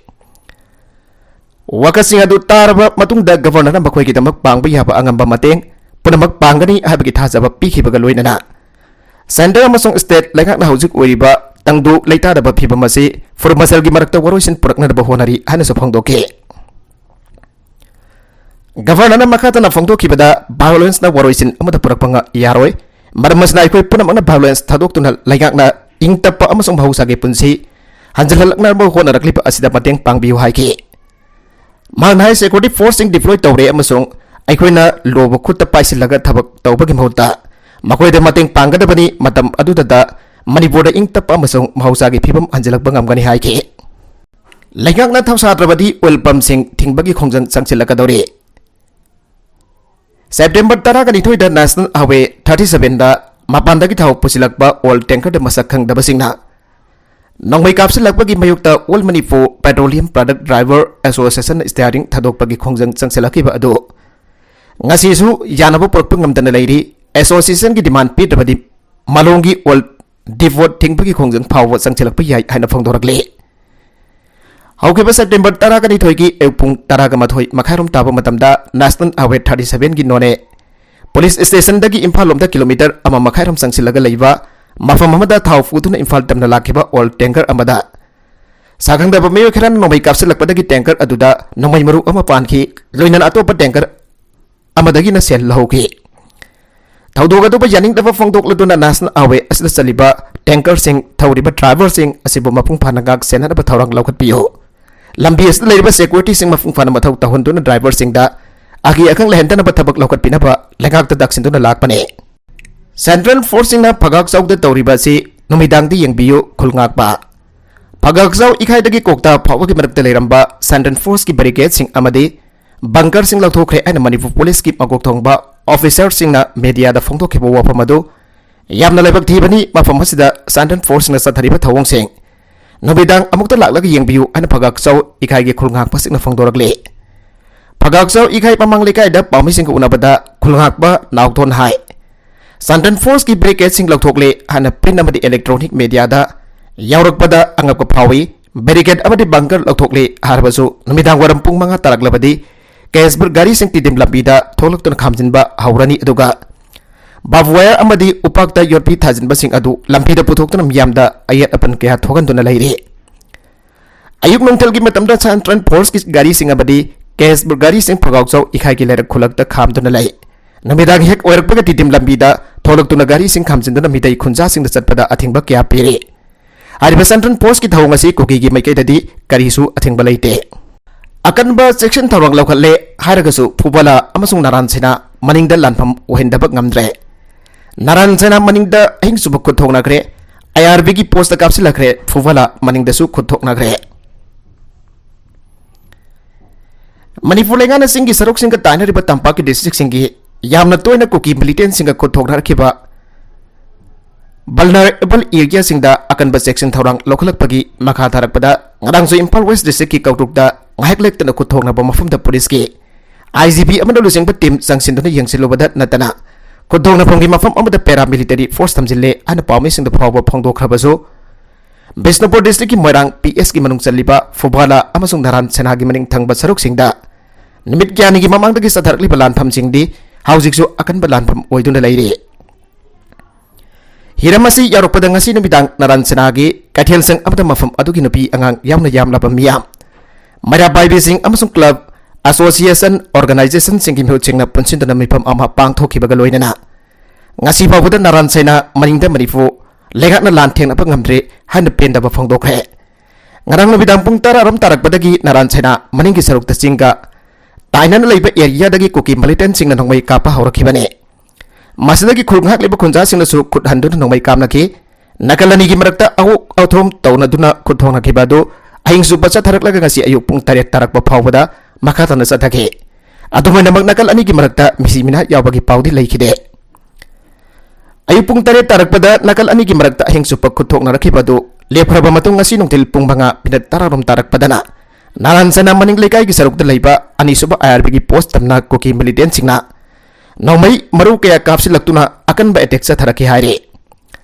ꯋꯥꯀꯠꯁꯤꯡ ꯑꯗꯨ ꯇꯥꯔꯕ ꯃꯇꯨꯡꯗ Governorꯅ ꯃꯈꯣꯏꯒꯤꯗꯃꯛ ꯄꯥꯡꯕ ꯌꯥꯕ ꯑꯉꯝꯕ ꯃꯇꯦꯡ ꯄꯨꯝꯅꯃꯛ ꯄꯥꯡꯒꯅꯤ ꯍꯥꯏꯕꯒꯤ ꯊꯥꯖꯕ ꯄꯤꯈꯤꯕꯒ ꯂꯣꯏꯅꯅ Centre ꯑꯃꯁꯨꯡ state ꯂꯩꯉꯥꯛꯅ ꯍꯧꯖꯤꯛ ꯑꯣꯏꯔꯤꯕ ꯇꯪꯗꯨ ꯂꯩꯇꯥꯗꯕ ꯐꯤꯚꯝ ꯑꯁꯤ ꯐꯨꯔꯨꯞ ꯃꯁꯦꯜꯒꯤ ꯃꯔꯛꯇ ꯋꯥꯔꯣꯏꯁꯤꯟ ꯄꯨꯔꯛꯅꯅꯕ ꯍꯣꯠꯅꯔꯤ ꯍꯥꯏꯅꯁꯨ ꯐꯣꯡꯗꯣꯛꯈꯤ꯫ Governorꯅ ꯃꯈꯥ ꯇꯥꯅ ꯐꯣꯡꯗꯣꯛꯈꯤꯕꯗ, violenceꯅ ꯋꯥꯔꯣꯏꯁꯤꯟ ꯑꯃꯠꯇ ꯄꯨꯔꯛꯄ ꯉ-, ꯌꯥꯔꯣꯏ꯫ ꯃꯔꯝ ꯑꯁꯤꯅ ꯑꯩꯈꯣꯏ ꯄꯨꯝꯅꯃꯛꯅ violence ꯊꯥꯗꯣꯛꯇꯨꯅ ꯂꯩꯉꯥꯛꯅ ꯏꯪ ꯇꯞꯄ ꯑꯃꯁꯨꯡ ꯃꯍꯧꯁꯥꯒꯤ ꯄꯨꯟꯁꯤ ꯍꯟꯖꯤꯜꯍꯜꯂꯛꯅꯕ ꯍꯣꯠꯅꯔꯛꯂꯤꯕ ꯑꯁꯤꯗ ꯃꯇꯦꯡ ꯄꯥꯡꯕꯤꯌꯨ ꯍꯥꯏꯈꯤ꯫ ꯃꯍꯥꯛꯅ ꯍꯥꯏ, security forceꯁꯤꯡ deploy ꯇꯧꯔꯦ ꯑꯃꯁꯨꯡ ꯑꯩꯈꯣꯏꯅ ꯂꯣꯕ ꯈꯨꯠꯇ ꯄꯥꯏꯁꯤꯜꯂꯒ ꯊꯕꯛ ꯇꯧꯕꯒꯤ ꯃꯍꯨꯠꯇ ꯃꯈꯣꯏꯗ ꯃꯇꯦꯡ ꯄꯥꯡꯒꯗꯕꯅꯤ꯫ ꯃꯇꯝ ꯑꯗꯨꯗꯇ ꯃꯅꯤꯄꯨꯔꯗ ꯏꯪ ꯇꯞꯄ ꯑꯃꯁꯨꯡ ꯃꯍꯧꯁꯥꯒꯤ ꯐꯤꯕꯝ ꯍꯟꯖꯤꯜꯂꯛꯄ ꯉꯝꯒꯅꯤ ꯍꯥꯏꯈꯤ꯫ ꯂꯩꯉꯥꯛꯅ ꯊꯧꯁꯥꯗ꯭ꯔꯕꯗꯤ oil pumpꯁꯤꯡ ꯊꯤꯡꯕꯒꯤ ꯈꯣꯡꯖꯪ ꯆꯪꯁꯤꯜꯂꯛꯀꯗꯧꯔꯤ꯫ September ꯇꯔꯥꯒ ꯅꯤꯊꯣꯏꯗ National Highway thirty sevenꯗ ꯃꯄꯥꯟꯗꯒꯤ ꯊꯥꯎ ꯄꯨꯁꯤꯜꯂꯛꯄ oil tankerꯗ ꯃꯁꯛ ꯈꯪꯗꯕꯁꯤꯡꯅ ꯅꯣꯡꯃꯩ ꯀꯥꯞꯁꯤꯜꯂꯛꯄꯒꯤ ꯃꯥꯌꯣꯛꯇ All Manipur Petroleum Product Driver Association steering ꯊꯥꯗꯣꯛꯄꯒꯤ ꯈꯣꯡꯖꯪ ꯆꯪꯁꯤꯜꯂꯛꯈꯤꯕ ꯑꯗꯨ ꯉꯁꯤꯁꯨ ꯌꯥꯅꯕ ꯄꯨꯔꯛꯄ ꯉꯝꯗꯅ ꯂꯩꯔꯤ꯫ Associationꯒꯤ demand ꯄꯤꯗ꯭ꯔꯕꯗꯤ ꯃꯥꯂꯣꯝꯒꯤ oil depot ꯊꯤꯡꯕꯒꯤ ꯈꯣꯡꯖꯪ ꯐꯥꯎꯕ ꯆꯪꯁꯤꯜꯂꯛꯄ ꯌꯥꯏ ꯍꯥꯏꯅ ꯐꯣꯡꯗꯣꯔꯛꯂꯤ꯫ ꯍꯧꯈꯤꯕ September ꯇꯔꯥꯒ ꯅꯤꯊꯣꯏꯒꯤ ꯑꯌꯨꯛ ꯄꯨꯡ ꯇꯔꯥꯒ ꯃꯥꯊꯣꯏ ꯃꯈꯥꯏꯔꯣꯝ ꯇꯥꯕ ꯃꯇꯝꯗ National Highway thirty sevenꯒꯤ ꯅꯣꯅꯦ ꯄꯨꯂꯤꯁ ꯁ꯭ꯇꯦꯁꯟꯗꯒꯤ ꯏꯝꯐꯥꯜ ꯂꯣꯝꯗ ꯀꯤꯂꯣꯃꯤꯇꯔ ꯑꯃ ꯃꯈꯥꯏ ꯔꯣꯝ ꯆꯪꯁꯤꯜꯂꯒ ꯂꯩꯕ ꯃꯐꯝ ꯑꯃꯗ ꯊꯥꯎ ꯄꯨꯗꯨꯅ ꯏꯝꯐꯥꯜ ꯇꯝꯅ ꯂꯥꯛꯈꯤꯕ ꯑꯣꯏꯜ ꯇꯦꯡꯀꯔ ꯑꯃꯗ ꯁꯛꯈꯪꯗꯕ ꯃꯤꯑꯣꯏ ꯈꯔꯅ ꯅꯣꯡꯃꯩ ꯀꯥꯞꯁꯤꯜꯂꯛꯄꯗꯒꯤ ꯇꯦꯡꯀꯔ ꯑꯗꯨꯗ ꯅꯣꯡꯃꯩ ꯃꯔꯨ ꯑꯃ ꯄꯥꯟꯈꯤ꯫ ꯂꯣꯏꯅꯅ ꯑꯇꯣꯞꯄ ꯇꯦꯡꯀꯔ ꯑꯃꯗꯒꯤꯅ ꯁꯦꯜ ꯂꯧꯍꯧꯈꯤ꯫ ꯊꯧꯗꯣꯛ ꯑꯗꯨꯕꯨ ꯌꯥꯅꯤꯡꯗꯕ ꯐꯣꯡꯗꯣꯛꯂꯗꯨꯅ ꯅꯦꯁꯅꯦꯜ ꯍꯥꯏꯋꯦ ꯑꯁꯤꯗ ꯆꯠꯂꯤꯕ ꯇꯦꯡꯀꯔꯁꯤꯡ ꯊꯧꯔꯤꯕ ꯗ꯭ꯔꯥꯏꯚꯔꯁꯤꯡ ꯑꯁꯤꯕꯨ ꯃꯄꯨꯡ ꯐꯥꯅ ꯉꯥꯛ ꯁꯦꯟꯅꯅꯕ ꯊꯧꯔꯥꯡ ꯂꯧꯈꯠꯄꯤꯌꯨ꯫ ꯂꯝꯕꯤ ꯑꯁꯤꯗ ꯂꯩꯔꯤꯕ ꯁꯦꯀ꯭ꯌꯨꯔꯤꯇꯤꯁꯤꯡ ꯃꯄꯨꯡ ꯐꯥꯅ ꯃꯊꯧ ꯇꯧꯍꯟꯗꯨꯅ ꯗ꯭ꯔꯥꯏꯚꯔꯁꯤꯡꯗ ꯑꯀꯤ ꯑꯈꯪ ꯂꯩꯍꯟꯗꯅꯕ ꯊꯕꯛ ꯂꯧꯈꯠꯄꯤꯅꯕ ꯂꯩꯉꯥꯛꯇ ꯇꯛꯁꯤꯟꯗꯨꯅ ꯂꯥꯛꯄꯅꯤ꯫ ꯁꯦꯟꯇ꯭ꯔꯦꯜ ꯐꯣꯔꯁꯁꯤꯡꯅ ꯐꯒꯥꯛꯆꯥꯎꯗ ꯇꯧꯔꯤꯕ ꯑꯁꯤ ꯅꯨꯃꯤꯗꯥꯡꯗ ꯌꯦꯡꯕꯤꯌꯨ, ꯈꯨꯜ ꯉꯥꯛꯄ꯫ ꯐꯒꯥꯛꯆꯥꯎ ꯏꯈꯥꯏꯗꯒꯤ ꯀꯣꯛꯇꯥ ꯐꯥꯎꯕꯒꯤ ꯃꯔꯛꯇ ꯂꯩꯔꯝꯕ ꯁꯦꯟꯇ꯭ꯔꯦꯜ ꯐꯣꯔꯁꯀꯤ ꯕꯦꯔꯤꯀꯦꯗꯁꯤꯡ ꯑꯃꯗꯤ ꯕꯪꯀꯔꯁꯤꯡ ꯂꯧꯊꯣꯛꯈ꯭ꯔꯦ ꯍꯥꯏꯅ ꯃꯅꯤꯄꯨꯔ ꯄꯨꯂꯤꯁꯀꯤ ꯃꯀꯣꯛ ꯊꯣꯡꯕ ꯑꯣꯐꯤꯁꯔꯁꯤꯡꯅ ꯃꯦꯗꯤꯌꯥꯗ ꯐꯣꯡꯗꯣꯛꯈꯤꯕ ꯋꯥꯐꯝ ꯑꯗꯨ ꯌꯥꯝꯅ ꯂꯥꯏꯕꯛ ꯊꯤꯕꯅꯤ꯫ ꯃꯐꯝ ꯑꯁꯤꯗ ꯁꯦꯟꯇ꯭ꯔꯦꯜ ꯐꯣꯔꯁꯁꯤꯡꯅ ꯆꯠꯊꯔꯤꯕ ꯊꯧꯑꯣꯡꯁꯤꯡ ꯅꯨꯃꯤꯗꯥꯡ ꯑꯃꯨꯛꯇ ꯂꯥꯛꯂꯒ ꯌꯦꯡꯕꯤꯌꯨ ꯍꯥꯏꯅ ꯐꯒꯥꯛꯆꯥꯎ ꯏꯈꯥꯏꯒꯤ ꯈꯨꯜ ꯉꯥꯛꯄꯁꯤꯡꯅ ꯐꯣꯡꯗꯣꯔꯛꯂꯤ꯫ ꯐꯒꯥꯛꯆꯥꯎ ꯏꯈꯥꯏ ꯃꯃꯥꯡ ꯂꯩꯀꯥꯏꯗ ꯄꯥꯎꯃꯤꯁꯤꯡꯒ ꯎꯅꯕꯗ ꯈꯨꯜ ꯉꯥꯛꯄ ꯅꯥꯎꯊꯣꯟ ꯍꯥꯏ, ꯁꯦꯟꯇ꯭ꯔꯦꯜ ꯐꯣꯔꯁꯀꯤ ꯕꯦꯔꯤꯀꯦꯗꯁꯤꯡ ꯂꯧꯊꯣꯛꯂꯦ ꯍꯥꯏꯅ ꯄ꯭ꯔꯤꯟ ꯑꯃꯗꯤ ꯏꯂꯦꯛꯇ꯭ꯔꯣꯅꯤꯛ ꯃꯦꯗꯤꯌꯥꯗ ꯌꯥꯎꯔꯛꯄꯗ ꯑꯉꯛꯄ ꯐꯥꯎꯏ꯫ ꯕꯦꯔꯤꯀꯦꯗ ꯑꯃꯗꯤ ꯕꯪꯀꯔ ꯂꯧꯊꯣꯛꯂꯦ ꯍꯥꯏꯔꯕꯁꯨ ꯅꯨꯃꯤꯗꯥꯡ ꯋꯥꯏꯔꯝ ꯄꯨꯡ ꯃꯉꯥ ꯇꯥꯔꯛꯂꯕꯗꯤ ꯀꯦꯁꯕꯨꯔ ꯒꯥꯔꯤꯁꯤꯡ ꯇꯤꯗꯤꯝ ꯂꯝꯕꯤꯗ ꯊꯣꯛꯂꯛꯇꯨꯅ ꯈꯥꯝꯖꯤꯟꯕ ꯍꯧꯔꯅꯤ꯫ ꯑꯗꯨꯒ ꯕꯥꯔꯕ ꯋꯥꯌꯔ ꯑꯃꯗꯤ ꯎꯄꯥꯛꯇ ꯌꯣꯠꯄꯤ ꯊꯥꯖꯤꯟꯕꯁꯤꯡ ꯑꯗꯨ ꯂꯝꯕꯤꯗ ꯄꯨꯊꯣꯛꯇꯨꯅ ꯃꯤꯌꯥꯝꯗ ꯑꯌꯦꯠ ꯑꯄꯟ ꯀꯌꯥ ꯊꯣꯛꯍꯟꯗꯨꯅ ꯂꯩꯔꯤ꯫ ꯑꯌꯨꯛ ꯅꯨꯡꯊꯤꯜꯒꯤ ꯃꯇꯝꯗ ꯁꯦꯟꯇ꯭ꯔꯦꯜ ꯐꯣꯔꯁꯀꯤ ꯒꯥꯔꯤꯁꯤꯡ ꯑꯃꯗꯤ ꯀꯦꯁꯕꯨꯔ ꯒꯥꯔꯤꯁꯤꯡ ꯐꯒꯥꯎꯆꯧ ꯏꯈꯥꯏꯒꯤ ꯂꯩꯔꯛ ꯈꯨꯜꯂꯛꯇ ꯈꯥꯝꯗꯨꯅ ꯂꯩ꯫ ꯅꯨꯃꯤꯗꯥꯡ ꯍꯦꯛ ꯑꯣꯏꯔꯛꯄꯒ ꯇꯤꯗꯤꯝ ꯂꯝꯕꯤꯗ ꯊꯣꯛꯂꯛꯇꯨꯅ ꯒꯥꯔꯤꯁꯤꯡ ꯈꯥꯝꯖꯤꯟꯗꯨꯅ ꯃꯤꯇꯩ ꯈꯨꯟꯖꯥꯁꯤꯡꯗ ꯆꯠꯄꯗ ꯑꯊꯤꯡꯕ ꯀꯌꯥ ꯄꯤꯔꯤ꯫ ꯍꯥꯏꯔꯤꯕ ꯁꯦꯟꯇ꯭ꯔꯦꯜ ꯐꯣꯔꯁꯀꯤ ꯊꯧꯑꯣꯡ ꯑꯁꯤ ꯀꯨꯀꯤꯒꯤ ꯃꯥꯏꯀꯩꯗꯗꯤ ꯀꯔꯤꯁꯨ ꯑꯊꯤꯡꯕ ꯂꯩꯇꯦ꯫ ꯑꯀꯟꯕ ꯆꯦꯛꯁꯤꯟ ꯊꯧꯔꯥꯡ ꯂꯧꯈꯠꯂꯦ ꯍꯥꯏꯔꯒꯁꯨ ꯐꯨꯕꯥꯂꯥ ꯑꯃꯁꯨꯡ ꯅꯥꯔꯥꯟ ꯁꯦꯅꯥ ꯃꯅꯤꯡꯗ ꯂꯥꯟꯐꯝ ꯑꯣꯏꯍꯟꯗꯕ ꯉꯝꯗ꯭ꯔꯦ꯫ ꯅꯥꯔꯥꯟ ꯁꯦꯅꯥ ꯃꯅꯤꯡꯗ ꯑꯍꯤꯡ ꯆꯨꯞꯄ ꯈꯨꯠ ꯊꯣꯛꯅꯈ꯭ꯔꯦ꯫ ꯑꯥꯏ ꯑꯥꯔ ꯕꯤꯒꯤ ꯄꯣꯁꯇ ꯀꯥꯞꯁꯤꯜꯂꯛꯈ꯭ꯔꯦ꯫ ꯐꯨꯕꯥꯂꯥ ꯃꯅꯤꯡꯗꯁꯨ ꯈꯨꯠ ꯊꯣꯛꯅꯈ꯭ꯔꯦ꯫ ꯃꯅꯤꯄꯨꯔ ꯂꯩꯉꯥꯛꯅ ꯆꯤꯡꯒꯤ ꯁꯔꯨꯛꯁꯤꯡꯒ ꯇꯥꯏꯅꯔꯤꯕ ꯇꯝꯄꯥꯛꯀꯤ ꯗꯤꯁꯇ꯭ꯔꯤꯛꯁꯤꯡꯒꯤ ꯌꯥꯝꯅ ꯇꯣꯏꯅ ꯀꯨꯀꯤ ꯃꯤꯂꯤꯇꯦꯟꯁꯤꯡꯒ ꯈꯨꯠ ꯊꯣꯛꯅꯔꯛꯈꯤꯕ ꯚꯜꯅꯔꯦꯕꯜ ꯑꯦꯔꯤꯌꯥꯁꯤꯡꯗ ꯑꯀꯟꯕ ꯆꯦꯛꯁꯤꯟ ꯊꯧꯔꯥꯡ ꯂꯧꯈꯠꯂꯛꯄꯒꯤ ꯃꯈꯥ ꯊꯥꯔꯛꯄꯗ ꯉꯔꯥꯡꯁꯨ ꯏꯝꯐꯥꯜ ꯋꯦꯁ ꯗꯤꯁꯇ꯭ꯔꯤꯛꯀꯤ ꯀꯧꯇ꯭ꯔꯨꯛꯇ ꯉꯥꯏꯍꯥꯛ ꯂꯦꯞꯇꯅ ꯈꯨꯠ ꯊꯣꯛꯅꯕ ꯃꯐꯝꯗ ꯄꯨꯂꯤꯁꯀꯤ ꯑꯥꯏ ꯖꯤ ꯄꯤ ꯑꯃꯅ ꯂꯨꯆꯤꯡꯕ ꯇꯤꯝ ꯆꯪꯁꯤꯟꯗꯨꯅ ꯌꯦꯡꯁꯤꯜꯂꯨꯕꯗ ꯅꯠꯇꯅ ꯈꯨꯠ ꯊꯣꯛꯅꯐꯝꯒꯤ ꯃꯐꯝ ꯑꯃꯗ ꯄꯦꯔꯥ ꯃꯤꯂꯤꯇꯔꯤ ꯐꯣꯔꯁ ꯊꯝꯖꯤꯜꯂꯦ ꯍꯥꯏꯅ ꯄꯥꯎꯃꯤꯁꯤꯡꯗ ꯐꯥꯎꯕ ꯐꯣꯡꯗꯣꯛꯈ꯭ꯔꯕꯁꯨ ꯕꯤꯁꯅꯨꯄꯨꯔ ꯗꯤꯁꯇ꯭ꯔꯤꯛꯀꯤ ꯃꯣꯏꯔꯥꯡ ꯄꯤ ꯑꯦꯁꯀꯤ ꯃꯅꯨꯡ ꯆꯜꯂꯤꯕ ꯐꯨꯕꯥꯂꯥ ꯑꯃꯁꯨꯡ ꯅꯥꯔꯥꯟ ꯁꯦꯅꯥꯒꯤ ꯃꯅꯤꯡ ꯊꯪꯕ ꯁꯔꯨꯛꯁꯤꯡꯗ ꯅꯨꯃꯤꯠ ꯀꯌꯥꯅꯤꯒꯤ ꯃꯃꯥꯡꯗꯒꯤ ꯆꯠꯊꯔꯛꯂꯤꯕ ꯂꯥꯟꯐꯝꯁꯤꯡꯗꯤ ꯍꯧꯖꯤꯛꯁꯨ ꯑꯀꯟꯕ ꯂꯥꯟꯐꯝ ꯑꯣꯏꯗꯨꯅ ꯂꯩꯔꯤ꯫ ꯍꯤꯔꯝ ꯑꯁꯤ ꯌꯧꯔꯛꯄꯗ ꯉꯁꯤ ꯅꯨꯃꯤꯗꯥꯡ ꯅꯔꯥꯟ ꯁꯦꯅꯥꯒꯤ ꯀꯩꯊꯦꯜ ꯁꯪ ꯑꯃꯗ ꯃꯐꯝ ꯑꯗꯨꯒꯤ ꯅꯨꯄꯤ ꯑꯉꯥꯡ ꯌꯥꯎꯅ ꯌꯥꯝꯂꯕ ꯃꯤꯌꯥꯝ, ꯃꯩꯔꯥ ꯄꯥꯏꯕꯤꯁꯤꯡ ꯑꯃꯁꯨꯡ club, association, organizationꯁꯤꯡꯒꯤ ꯃꯤꯍꯨꯠꯁꯤꯡꯅ ꯄꯨꯟꯁꯤꯟꯗꯨꯅ ꯃꯤꯐꯝ ꯑꯃ ꯄꯥꯡꯊꯣꯛꯈꯤꯕꯒ ꯂꯣꯏꯅꯅ ꯉꯁꯤ ꯐꯥꯎꯕꯗ ꯅꯔꯥꯟ ꯁꯦꯅꯥ ꯃꯅꯤꯡꯗ ꯃꯅꯤꯄꯨꯔ ꯂꯩꯉꯥꯛꯅ ꯂꯥꯟ ꯊꯦꯡꯅꯕ ꯉꯝꯗ꯭ꯔꯦ ꯍꯥꯏꯅ ꯄꯦꯟꯗꯕ ꯐꯣꯡꯗꯣꯛꯈ꯭ꯔꯦ꯫ ꯉꯔꯥꯡ ꯅꯨꯃꯤꯗꯥꯡ ꯄꯨꯡ ꯇꯔꯥ ꯔꯣꯝ ꯇꯥꯔꯛꯄꯗꯒꯤ ꯅꯔꯥꯟ ꯁꯦꯅꯥ ꯃꯅꯤꯡꯒꯤ ꯁꯔꯨꯛꯇ ꯆꯤꯡꯒ ꯇꯥꯏꯅꯅ ꯂꯩꯕ areaꯗꯒꯤ ꯀꯨꯀꯤ militantꯁꯤꯡꯅ ꯅꯣꯡꯃꯩ ꯀꯥꯞꯄ ꯍꯧꯔꯛꯈꯤꯕꯅꯤ꯫ ꯃꯁꯤꯗꯒꯤ ꯈꯨꯜ ꯉꯥꯛꯂꯤꯕ ꯈꯨꯟꯖꯥꯁꯤꯡꯅꯁꯨ ꯈꯨꯠ ꯍꯟꯗꯨꯅ ꯅꯣꯡꯃꯩ ꯀꯥꯞꯅꯈꯤ꯫ ꯅꯥꯀꯜ ꯑꯅꯤꯒꯤ ꯃꯔꯛꯇ ꯑꯋꯣꯛ ꯑꯊꯣꯝ ꯇꯧꯅꯗꯨꯅ ꯈꯨꯠ ꯊꯣꯡꯅꯈꯤꯕ ꯑꯗꯨ ꯑꯍꯤꯡ ꯆꯨꯞꯄ ꯆꯠꯊꯔꯛꯂꯒ ꯉꯁꯤ ꯑꯌꯨꯛ ꯄꯨꯡ ꯇꯔꯦꯠ ꯇꯥꯔꯛꯄ ꯐꯥꯎꯕꯗ ꯃꯈꯥ ꯇꯥꯅ ꯆꯠꯊꯈꯤ꯫ ꯑꯗꯨꯝ ꯑꯣꯏꯅꯃꯛ ꯅꯥꯀꯜ ꯑꯅꯤꯒꯤ ꯃꯔꯛꯇ ꯃꯤꯁꯤ ꯃꯤꯅꯥ ꯌꯥꯎꯕꯒꯤ ꯄꯥꯎꯗꯤ ꯂꯩꯈꯤꯗꯦ꯫ ꯑꯌꯨꯛ ꯄꯨꯡ ꯇꯔꯦꯠ ꯇꯥꯔꯛꯄꯗ ꯅꯥꯀꯜ ꯑꯅꯤꯒꯤ ꯃꯔꯛꯇ ꯑꯍꯤꯡ ꯆꯨꯞꯄ ꯈꯨꯠ ꯊꯣꯛꯅꯔꯛꯈꯤꯕ ꯑꯗꯨ ꯂꯦꯞꯈ꯭ꯔꯕ ꯃꯇꯨꯡ ꯉꯁꯤ ꯅꯨꯡꯊꯤꯜ ꯄꯨꯡ ꯃꯉꯥ ꯃꯤꯅꯠ ꯇꯔꯥ ꯔꯣꯝ ꯇꯥꯔꯛꯄꯗꯅ ꯅꯥꯔꯥꯟ ꯁꯅꯥ ꯃꯅꯤꯡ ꯂꯩꯀꯥꯏꯒꯤ ꯁꯔꯨꯛꯇ ꯂꯩꯕ ꯑꯅꯤꯁꯨꯕ IRBꯒꯤ post ꯇꯝꯅ ꯀꯨꯀꯤ militantꯁꯤꯡꯅ ꯅꯣꯡꯃꯩ ꯃꯔꯨ ꯀꯌꯥ ꯀꯥꯞꯁꯤꯜꯂꯛꯇꯨꯅ ꯑꯀꯟꯕ attack ꯆꯠꯊꯔꯛꯈꯤ ꯍꯥꯏꯔꯤ꯫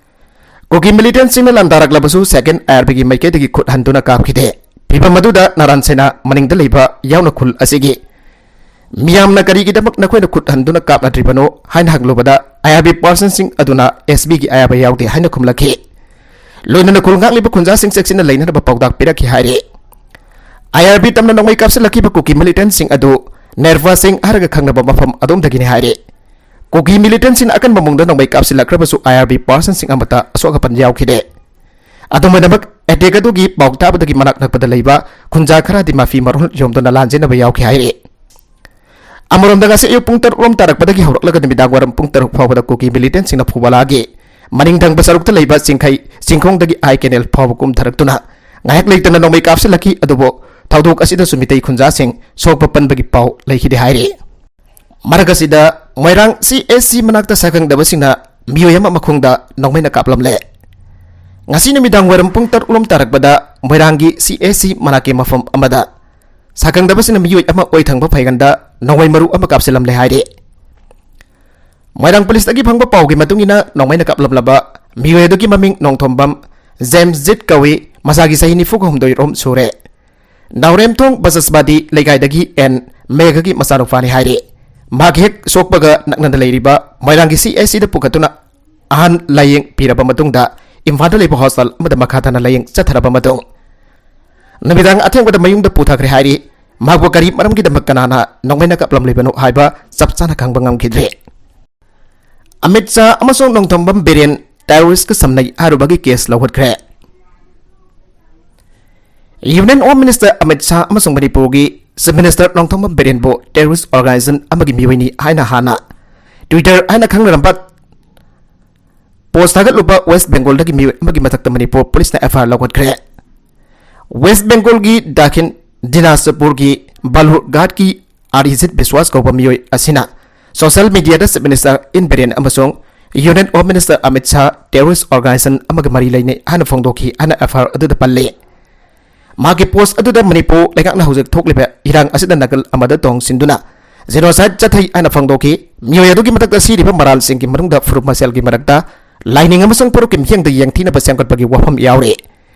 ꯀꯨꯀꯤ militantꯁꯤꯡꯅ ꯂꯥꯟꯗꯥꯔꯛꯂꯕꯁꯨ second IRBꯒꯤ ꯃꯥꯏꯀꯩꯗꯒꯤ ꯈꯨꯠ ꯍꯟꯗꯨꯅ ꯀꯥꯞꯈꯤꯗꯦ꯫ ꯐꯤꯚꯝ ꯑꯗꯨꯗ ꯅꯥꯔꯥꯟ ꯁꯦꯅꯥ ꯃꯅꯤꯡꯗ ꯂꯩꯕ ꯌꯥꯎꯅ ꯈꯨꯜ ꯑꯁꯤꯒꯤ ꯃꯤꯌꯥꯝꯅ ꯀꯔꯤꯒꯤꯗꯃꯛ ꯅꯈꯣꯏꯅ ꯈꯨꯠ ꯍꯟꯗꯨꯅ ꯀꯥꯞꯅꯗ꯭ꯔꯤꯕꯅꯣ ꯍꯥꯏꯅ ꯍꯪꯂꯨꯕꯗ IRB personꯁꯤꯡ ꯑꯗꯨꯅ SBꯒꯤ ꯑꯌꯥꯕ ꯌꯥꯎꯗꯦ ꯍꯥꯏꯅ ꯈꯨꯝꯂꯛꯈꯤ꯫ ꯂꯣꯏꯅꯅ ꯈꯨꯜ ꯉꯥꯛꯂꯤꯕ ꯈꯨꯟꯖꯥꯁꯤꯡ ꯆꯦꯛꯁꯤꯟꯅ ꯂꯩꯅꯅꯕ ꯄꯥꯎꯇꯥꯛ ꯄꯤꯔꯛꯈꯤ ꯍꯥꯏꯔꯤ꯫ IRB ꯇꯝꯅ ꯅꯣꯡꯃꯩ ꯀꯥꯞꯁꯤꯜꯂꯛꯈꯤꯕ ꯀꯨꯀꯤ militantꯁꯤꯡ ꯑꯗꯨ ꯅꯦꯔꯐꯥꯁꯤꯡ ꯍꯥꯏꯔꯒ ꯈꯪꯅꯕ ꯃꯐꯝ ꯑꯗꯣꯝꯗꯒꯤꯅꯤ ꯍꯥꯏꯔꯤ꯫ ꯀꯨꯀꯤ militantꯁꯤꯡꯅ ꯑꯀꯟꯕ ꯃꯑꯣꯡꯗ ꯅꯣꯡꯃꯩ ꯀꯥꯞꯁꯤꯜꯂꯛꯈ꯭ꯔꯕꯁꯨ IRB personꯁꯤꯡ ꯑꯃꯠꯇ ꯑꯁꯣꯛ ꯑꯄꯟ ꯌꯥꯎꯈꯤꯗꯦ꯫ ꯑꯗꯨꯝ ꯑꯣꯏꯅꯃꯛ attack ꯑꯗꯨꯒꯤ ꯄꯥꯎ ꯇꯥꯕꯗꯒꯤ ꯃꯅꯥꯛ ꯅꯛꯄꯗ ꯂꯩꯕ ꯈꯨꯟꯖꯥ ꯈꯔꯗꯤ ꯃꯐꯤ ꯃꯔꯣꯜ ꯌꯣꯝꯗꯨꯅ ꯂꯥꯟꯖꯦꯟꯅꯕ ꯌꯥꯎꯈꯤ ꯍꯥꯏꯔꯤ꯫ ꯑꯃꯔꯣꯝꯗ ꯉꯁꯤ ꯑꯌꯨꯛ ꯄꯨꯡ ꯇꯔꯨꯛ ꯔꯣꯝ ꯇꯥꯔꯛꯄꯗꯒꯤ ꯍꯧꯔꯛꯂꯒ ꯅꯨꯃꯤꯗꯥꯡ ꯋꯥꯏꯔꯝ ꯄꯨꯡ ꯇꯔꯨꯛ ꯐꯥꯎꯕꯗ ꯀꯨꯀꯤ militantꯁꯤꯡꯅ ꯐꯨꯕꯥꯂꯥꯒꯤ ꯃꯅꯤꯡ ꯊꯪꯕ ꯁꯔꯨꯛꯇ ꯂꯩꯕ ꯆꯤꯡꯈꯩ ꯆꯤꯡꯈꯣꯡꯗꯒꯤ ꯑꯥꯏ ꯀꯦꯅꯦꯜ ꯐꯥꯎꯕ ꯀꯨꯝꯊꯔꯛꯇꯨꯅ ꯉꯥꯏꯍꯥꯛ ꯂꯩꯇꯅ ꯅꯣꯡꯃꯩ ꯀꯥꯞꯁꯤꯜꯂꯛꯈꯤ꯫ ꯑꯗꯨꯕꯨ ꯊꯧꯗꯣꯛ ꯑꯁꯤꯗꯁꯨ ꯃꯤꯇꯩ ꯈꯨꯟꯖꯥꯁꯤꯡ ꯁꯣꯛꯄ ꯄꯟꯕꯒꯤ ꯄꯥꯎ ꯂꯩꯈꯤꯗꯦ ꯍꯥꯏꯔꯤ꯫ ꯃꯔꯛ ꯑꯁꯤꯗ ꯃꯣꯏꯔꯥꯡ CHC ꯃꯅꯥꯛꯇ ꯁꯛꯈꯪꯗꯕꯁꯤꯡꯅ ꯃꯤꯑꯣꯏ ꯑꯃ ꯃꯈꯣꯡꯗ ꯅꯣꯡꯃꯩꯅ ꯀꯥꯞꯂꯝꯂꯦ꯫ ꯉꯁꯤ ꯅꯨꯃꯤꯗꯥꯡ ꯋꯥꯏꯔꯝ ꯄꯨꯡ ꯇꯔꯨꯛ ꯂꯣꯝ ꯇꯥꯔꯛꯄꯗ ꯃꯣꯏꯔꯥꯡꯒꯤ CHC ꯃꯅꯥꯛꯀꯤ ꯃꯐꯝ ꯑꯃꯗ ꯁꯛꯈꯪꯗꯕꯁꯤꯡꯅ ꯃꯤꯑꯣꯏ ꯑꯃ ꯑꯣꯏ ꯊꯪꯕ ꯐꯩꯒꯟꯗ ꯅꯣꯡꯃꯩ ꯃꯔꯨ ꯑꯃ ꯀꯥꯞꯁꯤꯜꯂꯝꯂꯦ ꯍꯥꯏꯔꯤ꯫ ꯃꯣꯏꯔꯥꯡ ꯄꯨꯂꯤꯁꯇꯒꯤ ꯐꯪꯕ ꯄꯥꯎꯒꯤ ꯃꯇꯨꯡ ꯏꯟꯅ ꯅꯣꯡꯃꯩꯅ ꯀꯥꯞꯂꯝꯂꯕ ꯃꯤꯑꯣꯏ ꯑꯗꯨꯒꯤ ꯃꯃꯤꯡ ꯅꯣꯡꯊꯣꯝꯕꯝ ꯖꯦꯝꯁꯖꯤꯠ ꯀꯧꯏ, ꯃꯁꯥꯒꯤ ꯆꯍꯤ ꯅꯤꯐꯨꯒ ꯍꯨꯝꯗꯣꯏ ꯔꯣꯝ ꯁꯨꯔꯦ꯫ ꯅꯥꯎꯔꯦꯝꯊꯣꯡ ꯕꯁꯁꯕꯥꯗꯤ ꯂꯩꯀꯥꯏꯗꯒꯤ ꯑꯦꯟ ꯃꯦꯘꯒꯤ ꯃꯆꯥꯅꯨꯄꯥꯅꯤ ꯍꯥꯏꯔꯤ꯫ ꯃꯍꯥꯛ ꯍꯦꯛ ꯁꯣꯛꯄꯒ ꯅꯛꯅꯅ ꯂꯩꯔꯤꯕ ꯃꯣꯏꯔꯥꯡꯒꯤ ꯁꯤ ꯑꯦꯁ ꯁꯤꯗ ꯄꯨꯈꯠꯇꯨꯅ ꯑꯍꯥꯟ ꯂꯥꯌꯦꯡ ꯄꯤꯔꯕ ꯃꯇꯨꯡꯗ ꯏꯝꯐꯥꯜꯗ ꯂꯩꯕ ꯍꯣꯁꯄꯤꯇꯥꯜ ꯑꯃꯗ ꯃꯈꯥ ꯇꯥꯅ ꯂꯥꯌꯦꯡ ꯆꯠꯊꯔꯕ ꯃꯇꯨꯡ ꯅꯨꯃꯤꯗꯥꯡ ꯑꯊꯦꯡꯕꯗ ꯃꯌꯨꯝꯗ ꯄꯨꯊꯈ꯭ꯔꯦ ꯍꯥꯏꯔꯤ꯫ ꯃꯍꯥꯛꯄꯨ ꯀꯔꯤ ꯃꯔꯝꯒꯤꯗꯃꯛ ꯀꯅꯥꯅ ꯅꯣꯡꯃꯩꯅ ꯀꯥꯞꯂꯝꯂꯤꯕꯅꯣ ꯍꯥꯏꯕ ꯆꯞ ꯆꯥꯅ ꯈꯪꯕ ꯉꯝꯈꯤꯗ꯭ꯔꯦ꯫ ꯑꯃꯤꯠ ꯁꯥꯍ ꯑꯃꯁꯨꯡ ꯅꯣꯡꯊꯣꯝꯕꯝ ꯕꯤꯔꯦꯟ ꯇꯦꯔꯣꯔꯤꯁꯀ ꯁꯝꯅꯩ ꯍꯥꯏꯔꯨꯕꯒꯤ ꯀꯦꯁ ꯂꯧꯈꯠꯈ꯭ꯔꯦ꯫ Union home minister Amit Shah ꯑꯃꯁꯨꯡ ꯃꯅꯤꯄꯨꯔꯒꯤ ꯆꯤꯐ ꯃꯤꯅꯤꯁꯇꯔ ꯅꯣꯡꯊꯣꯝꯕꯝ ꯕꯤꯔꯦꯟꯕꯨ ꯇꯦꯔꯣꯔꯤꯁ ꯑꯣꯔꯒꯅꯥꯏꯖꯦꯁꯟ ꯑꯃꯒꯤ ꯃꯤꯑꯣꯏꯅꯤ ꯍꯥꯏꯅ ꯍꯥꯟꯅ ꯇ꯭ꯋꯤꯇꯔ ꯍꯥꯏꯅ ꯈꯪꯅꯔꯝꯕ ꯄꯣꯁ ꯊꯥꯒꯠꯂꯨꯕ ꯋꯦꯁ ꯕꯦꯡꯒꯣꯜꯗꯒꯤ ꯃꯤꯑꯣꯏ ꯑꯃꯒꯤ ꯃꯊꯛꯇ ꯃꯅꯤꯄꯨꯔ ꯄꯨꯂꯤꯁꯅ ꯑꯦꯐ ꯑꯥꯏ ꯑꯥꯔ ꯂꯧꯈꯠꯈ꯭ꯔꯦ꯫ ꯋꯦꯁ ꯕꯦꯡꯒꯣꯜꯒꯤ ꯗꯥꯈꯤꯟ ꯗꯤꯅꯥꯖꯄꯨꯔꯒꯤ ꯕꯥꯂꯨꯔꯒꯥꯠꯀꯤ ꯑꯔꯤꯖꯤꯠ ꯕꯤꯁꯋꯥꯁ ꯀꯧꯕ ꯃꯤꯑꯣꯏ ꯑꯁꯤꯅ ꯁꯣꯁꯤꯌꯦꯜ ꯃꯤꯗꯤꯌꯥꯗ ꯆꯤꯐ ꯃꯤꯅꯤꯁꯇꯔ ꯑꯦꯟ ꯕꯤꯔꯦꯟ ꯑꯃꯁꯨꯡ union home minister Amit Shah terrorist organisation ꯑꯃꯒ ꯃꯔꯤ ꯂꯩꯅꯩ ꯍꯥꯏꯅ ꯐꯣꯡꯗꯣꯛꯈꯤ ꯍꯥꯏꯅ ꯑꯦꯐ ꯑꯥꯏ ꯑꯥꯔ ꯑꯗꯨꯗ ꯄꯜꯂꯤ꯫ ꯃꯍꯥꯛꯀꯤ ꯄꯣꯁ ꯑꯗꯨꯗ ꯃꯅꯤꯄꯨꯔ ꯂꯩꯉꯥꯛꯅ ꯍꯧꯖꯤꯛ ꯊꯣꯛꯂꯤꯕ ꯏꯔꯥꯡ ꯑꯁꯤꯗ ꯅꯥꯀꯜ ꯑꯃꯗ ꯇꯣꯡꯁꯤꯟꯗꯨꯅ ꯖꯦꯅꯣꯁꯥꯏꯗ ꯆꯠꯊꯩ ꯍꯥꯏꯅ ꯐꯣꯡꯗꯣꯛꯈꯤ꯫ ꯃꯤꯑꯣꯏ ꯑꯗꯨꯒꯤ ꯃꯊꯛꯇ ꯁꯤꯔꯤꯕ ꯃꯔꯥꯜꯁꯤꯡꯒꯤ ꯃꯅꯨꯡꯗ ꯐꯨꯔꯨꯞ ꯃꯁꯦꯜꯒꯤ ꯃꯔꯛꯇ ꯂꯥꯏꯅꯤꯡ ꯑꯃꯁꯨꯡ ꯐꯨꯔꯨꯞꯀꯤ ꯃꯤꯠꯌꯦꯡꯗ ꯌꯦꯡꯊꯤꯅꯕ ꯁꯦꯝꯒꯠꯄꯒꯤ ꯋꯥꯐꯝ ꯌꯥꯎꯔꯤ꯫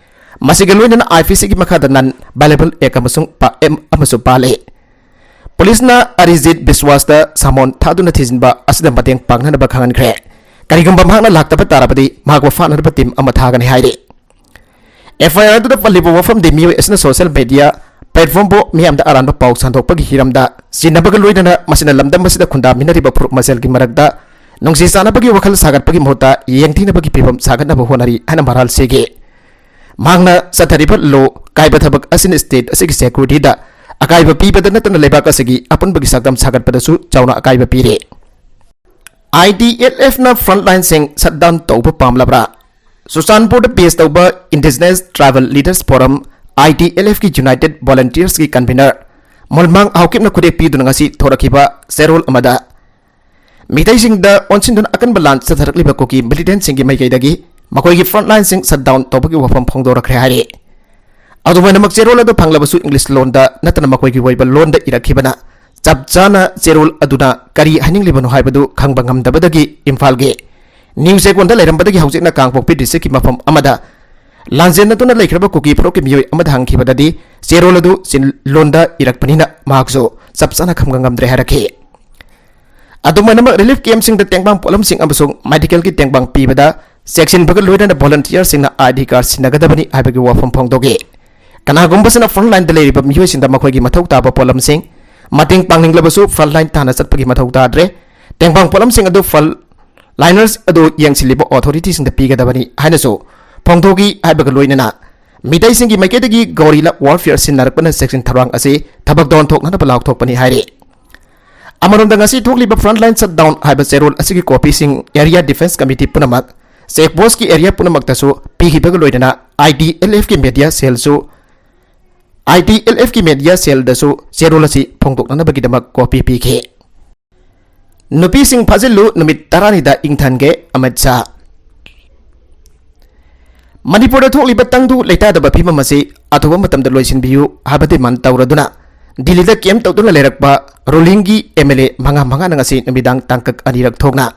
ꯃꯁꯤꯒ ꯂꯣꯏꯅꯅ ꯑꯥꯏ ꯄꯤ ꯁꯤꯒꯤ ꯃꯈꯥꯗ ꯅꯟ ꯚꯥꯏꯂꯦꯕꯜ ꯑꯦꯛ ꯑꯃꯁꯨꯡ ꯄꯥ-, ꯑꯦꯝ ꯑꯃꯁꯨ ꯄꯥꯜꯂꯤ꯫ ꯄꯨꯂꯤꯁꯅ ꯑꯔꯤꯖꯤꯠ ꯕꯤꯁꯋꯥꯁꯇ ꯁꯃꯣꯟ ꯊꯥꯗꯨꯅ ꯊꯤꯖꯤꯟꯕ ꯑꯁꯤꯗ ꯃꯇꯦꯡ ꯄꯥꯡꯅꯅꯕ ꯈꯪꯍꯟꯈ꯭ꯔꯦ꯫ ꯀꯔꯤꯒꯨꯝꯕ ꯃꯍꯥꯛꯅ ꯂꯥꯛꯇꯕ ꯇꯥꯔꯕꯗꯤ ꯃꯍꯥꯛꯄꯨ ꯐꯥꯅꯅꯕ ꯇꯤꯝ ꯑꯃ ꯊꯥꯒꯅꯤ ꯍꯥꯏꯔꯤ꯫ ꯑꯦꯐ ꯑꯥꯏ ꯑꯥꯔ ꯑꯗꯨꯗ ꯄꯜꯂꯤꯕ ꯋꯥꯐꯝꯗꯤ ꯃꯤꯑꯣꯏ ꯑꯁꯤꯅ ꯁꯣꯁꯤꯌꯦꯜ ꯃꯤꯗꯤꯌꯥ ꯄ꯭ꯂꯦꯠꯐꯣꯝꯕꯨ ꯃꯤꯌꯥꯝꯗ ꯑꯔꯥꯟꯕ ꯄꯥꯎ ꯁꯟꯗꯣꯛꯄꯒꯤ ꯍꯤꯔꯝꯗ ꯁꯤꯖꯤꯟꯅꯕꯒ ꯂꯣꯏꯅꯅ ꯃꯁꯤꯅ ꯂꯝꯗꯝ ꯑꯁꯤꯗ ꯈꯨꯟꯗꯥꯃꯤꯟꯅꯔꯤꯕ ꯐꯨꯔꯨꯞ ꯃꯁꯦꯜꯒꯤ ꯃꯔꯛꯇ ꯅꯨꯡꯁꯤ ꯆꯥꯟꯅꯕꯒꯤ ꯋꯥꯈꯜ ꯁꯥꯒꯠꯄꯒꯤ ꯃꯍꯨꯠꯇ ꯌꯦꯡꯊꯤꯅꯕꯒꯤ ꯐꯤꯕꯝ ꯁꯥꯒꯠꯅꯕ ꯍꯣꯠꯅꯔꯤ ꯍꯥꯏꯅ ꯃꯔꯥꯜ ꯁꯤꯈꯤ꯫ ꯃꯍꯥꯛꯅ ꯆꯠꯊꯔꯤꯕ ꯂꯣ ꯀꯥꯏꯕ ꯊꯕꯛ ꯑꯁꯤꯅ ꯁ꯭ꯇꯦꯠ ꯑꯁꯤꯒꯤ ꯁꯦꯀ꯭ꯌꯨꯔꯤꯇꯤꯗ ꯑꯀꯥꯏꯕ ꯄꯤꯕꯗ ꯅꯠꯇꯅ ꯂꯩꯕꯥꯛ ꯑꯁꯤꯒꯤ ꯑꯄꯨꯟꯕꯒꯤ ꯁꯛꯇꯝ ꯁꯥꯒꯠꯄꯗꯁꯨ ꯆꯥꯎꯅ ꯑꯀꯥꯏꯕ ꯄꯤꯔꯦ꯫ ꯑꯥꯏ ꯇꯤ ꯑꯦꯜ ꯑꯦꯐꯅ ꯐ꯭ꯔꯟꯠꯂꯥꯏꯟꯁꯤꯡ ꯁꯠ ꯗꯥꯎꯟ ꯇꯧꯕ ꯄꯥꯝꯂꯕ꯭ꯔꯥ? ꯆꯨꯔꯆꯥꯟꯄꯨꯔꯗ ꯕꯦꯁ ꯇꯧꯕ ꯏꯟꯗꯤꯖꯤꯅꯁ ꯇ꯭ꯔꯥꯏꯕꯦꯜ ꯂꯤꯗꯔꯁ ꯐꯣꯔꯝ, ꯑꯥꯏ ꯇꯤ ꯑꯦꯜ ꯑꯦꯐꯀꯤ ꯌꯨꯅꯥꯏꯇꯦꯗ ꯚꯣꯂꯟꯇꯤꯌꯔꯁꯀꯤ ꯀꯟꯚꯤꯅꯔ ꯃꯣꯜꯃꯥꯡ ꯍꯥꯎꯀꯤꯞꯅ ꯈꯨꯗꯦꯛ ꯄꯤꯗꯨꯅ ꯉꯁꯤ ꯊꯣꯔꯛꯈꯤꯕ ꯆꯦꯔꯣꯜ ꯑꯃꯗ ꯃꯤꯇꯩꯁꯤꯡꯗ ꯑꯣꯟꯁꯤꯟꯗꯨꯅ ꯑꯀꯟꯕ ꯂꯥꯟ ꯆꯠꯊꯔꯛꯂꯤꯕ ꯀꯨꯀꯤ ꯃꯤꯂꯤꯇꯦꯟꯁꯤꯡꯒꯤ ꯃꯥꯏꯀꯩꯗꯒꯤ ꯃꯈꯣꯏꯒꯤ ꯐ꯭ꯔꯟꯠꯂꯥꯏꯟꯁꯤꯡ ꯁꯠ ꯗꯥꯎꯟ ꯇꯧꯕꯒꯤ ꯋꯥꯐꯝ ꯐꯣꯡꯗꯣꯔꯛꯈ꯭ꯔꯦ ꯍꯥꯏꯔꯤ꯫ ꯑꯗꯨꯃꯥꯏꯅꯃꯛ ꯆꯦꯔꯣꯜ ꯑꯗꯨ ꯐꯪꯂꯕꯁꯨ ꯏꯪꯂꯤꯁ ꯂꯣꯟꯗ ꯅꯠꯇꯅ ꯃꯈꯣꯏꯒꯤ ꯑꯣꯏꯕ ꯂꯣꯟꯗ ꯏꯔꯛꯈꯤꯕꯅ ꯆꯞ ꯆꯥꯅ ꯆꯦꯔꯣꯜ ꯑꯗꯨꯅ ꯀꯔꯤ ꯍꯥꯏꯅꯤꯡꯂꯤꯕꯅꯣ ꯍꯥꯏꯕꯗꯨ ꯈꯪꯕ ꯉꯝꯗꯕꯗꯒꯤ ꯏꯝꯐꯥꯜꯒꯤ ꯅ꯭ꯌꯨ ꯆꯦꯛꯀꯣꯟꯗ ꯂꯩꯔꯝꯕꯗꯒꯤ ꯍꯧꯖꯤꯛꯅ ꯀꯥꯡꯄꯣꯛꯄꯤ ꯗꯤꯁꯇ꯭ꯔꯤꯛꯀꯤ ꯃꯐꯝ ꯑꯃꯗ ꯂꯥꯟꯖꯦꯟꯅꯗꯨꯅ ꯂꯩꯈ꯭ꯔꯕ ꯀꯨꯀꯤ ꯐꯨꯔꯨꯞꯀꯤ ꯃꯤꯑꯣꯏ ꯑꯃꯗ ꯍꯪꯈꯤꯕꯗꯗꯤ ꯆꯦꯔꯣꯜ ꯑꯗꯨ ꯆꯤꯟ ꯂꯣꯟꯗ ꯏꯔꯛꯄꯅꯤꯅ ꯃꯍꯥꯛꯁꯨ ꯆꯞ ꯆꯥꯅ ꯈꯪꯕ ꯉꯝꯗ꯭ꯔꯦ ꯍꯥꯏꯔꯛꯈꯤ꯫ ꯑꯗꯨꯃꯥꯏꯅꯃꯛ relief campꯁꯤꯡꯗ ꯇꯦꯡꯕꯥꯡ ꯄꯣꯠꯂꯝꯁꯤꯡ ꯑꯃꯁꯨꯡ medicalꯒꯤ ꯇꯦꯡꯕꯥꯡ ꯄꯤꯕꯗ ꯆꯦꯛꯁꯤꯟꯕꯒ ꯂꯣꯏꯅꯅ volunteerꯁꯤꯡꯅ ID card ꯁꯤꯟꯅꯒꯗꯕꯅꯤ ꯍꯥꯏꯕꯒꯤ ꯋꯥꯐꯝ ꯐꯣꯡꯗꯣꯛꯏ꯫ ꯀꯅꯥꯒꯨꯝꯕꯁꯤꯅ frontlineꯗ ꯂꯩꯔꯤꯕ ꯃꯤꯑꯣꯏꯁꯤꯡꯗ ꯃꯈꯣꯏꯒꯤ ꯃꯊꯧ ꯇꯥꯕ ꯄꯣꯠꯂꯝꯁꯤꯡ ꯃꯇꯦꯡ ꯄꯥꯡꯅꯤꯡꯂꯕꯁꯨ frontline ꯇꯥꯟꯅ ꯆꯠꯄꯒꯤ ꯃꯊꯧ ꯇꯥꯗ꯭ꯔꯦ꯫ ꯇꯦꯡꯕꯥꯡ ꯄꯣꯠꯂꯝꯁꯤꯡ ꯑꯗꯨ frontliners ꯑꯗꯨ ꯌꯦꯡꯁꯤꯜꯂꯤꯕ authorityꯁꯤꯡꯗ ꯄꯤꯒꯗꯕꯅꯤ ꯍꯥꯏꯅꯁꯨ ꯐꯣꯡꯗꯣꯛꯏ꯫ ꯍꯥꯏꯕꯒ ꯂꯣꯏꯅꯅ ꯃꯤꯇꯩꯁꯤꯡꯒꯤ ꯃꯥꯏꯀꯩꯗꯒꯤ guerrilla warfare ꯁꯤꯟꯅꯔꯛꯄꯅ ꯆꯦꯛꯁꯤꯟ ꯊꯧꯔꯥꯡ ꯑꯁꯤ ꯊꯕꯛ ꯊꯧꯔꯝ ꯊꯣꯛꯅꯅꯕ ꯂꯥꯎꯊꯣꯛꯄꯅꯤ ꯍꯥꯏꯔꯤ꯫ ꯑꯃꯔꯣꯝꯗ ꯉꯁꯤ ꯊꯣꯛꯂꯤꯕ frontline shutdown ꯍꯥꯏꯕ ꯆꯦꯔꯣꯜ ꯑꯁꯤꯒꯤ copyꯁꯤꯡ area defence committee ꯄꯨꯝꯅꯃꯛ, check postꯀꯤ area ꯄꯨꯝꯅꯃꯛꯇꯁꯨ ꯄꯤꯈꯤꯕꯒ ꯂꯣꯏꯅꯅ ITLFꯀꯤ media cellꯁꯨ, ITLFꯀꯤ media cellꯗꯁꯨ ꯆꯦꯔꯣꯜ ꯑꯁꯤ ꯐꯣꯡꯗꯣꯛꯅꯅꯕꯒꯤꯗꯃꯛ copy ꯄꯤꯈꯤ꯫ ꯅꯨꯄꯤꯁꯤꯡ ꯐꯥꯖꯤꯜꯂꯨ, ꯅꯨꯃꯤꯠ ꯇꯔꯥꯅꯤꯗ ꯏꯪꯊꯟꯒꯦ, ꯑꯃꯤꯠ ꯁꯥꯍ꯫ ꯃꯅꯤꯄꯨꯔꯗ ꯊꯣꯛꯂꯤꯕ ꯇꯪꯗꯨ ꯂꯩꯇꯥꯗꯕ ꯐꯤꯕꯝ ꯑꯁꯤ ꯑꯊꯨꯕ ꯃꯇꯝꯗ ꯂꯣꯏꯁꯤꯟꯕꯤꯌꯨ ꯍꯥꯏꯕ demand ꯇꯧꯔꯗꯨꯅ ꯗꯤꯜꯂꯤꯗ camp ꯇꯧꯗꯨꯅ ꯂꯩꯔꯛꯄ rulingꯒꯤ MLA ꯃꯉꯥ ꯃꯉꯥꯅ ꯉꯁꯤ ꯅꯨꯃꯤꯗꯥꯡ ꯇꯥꯡꯀꯛ ꯑꯅꯤꯔꯛ ꯊꯣꯛꯅ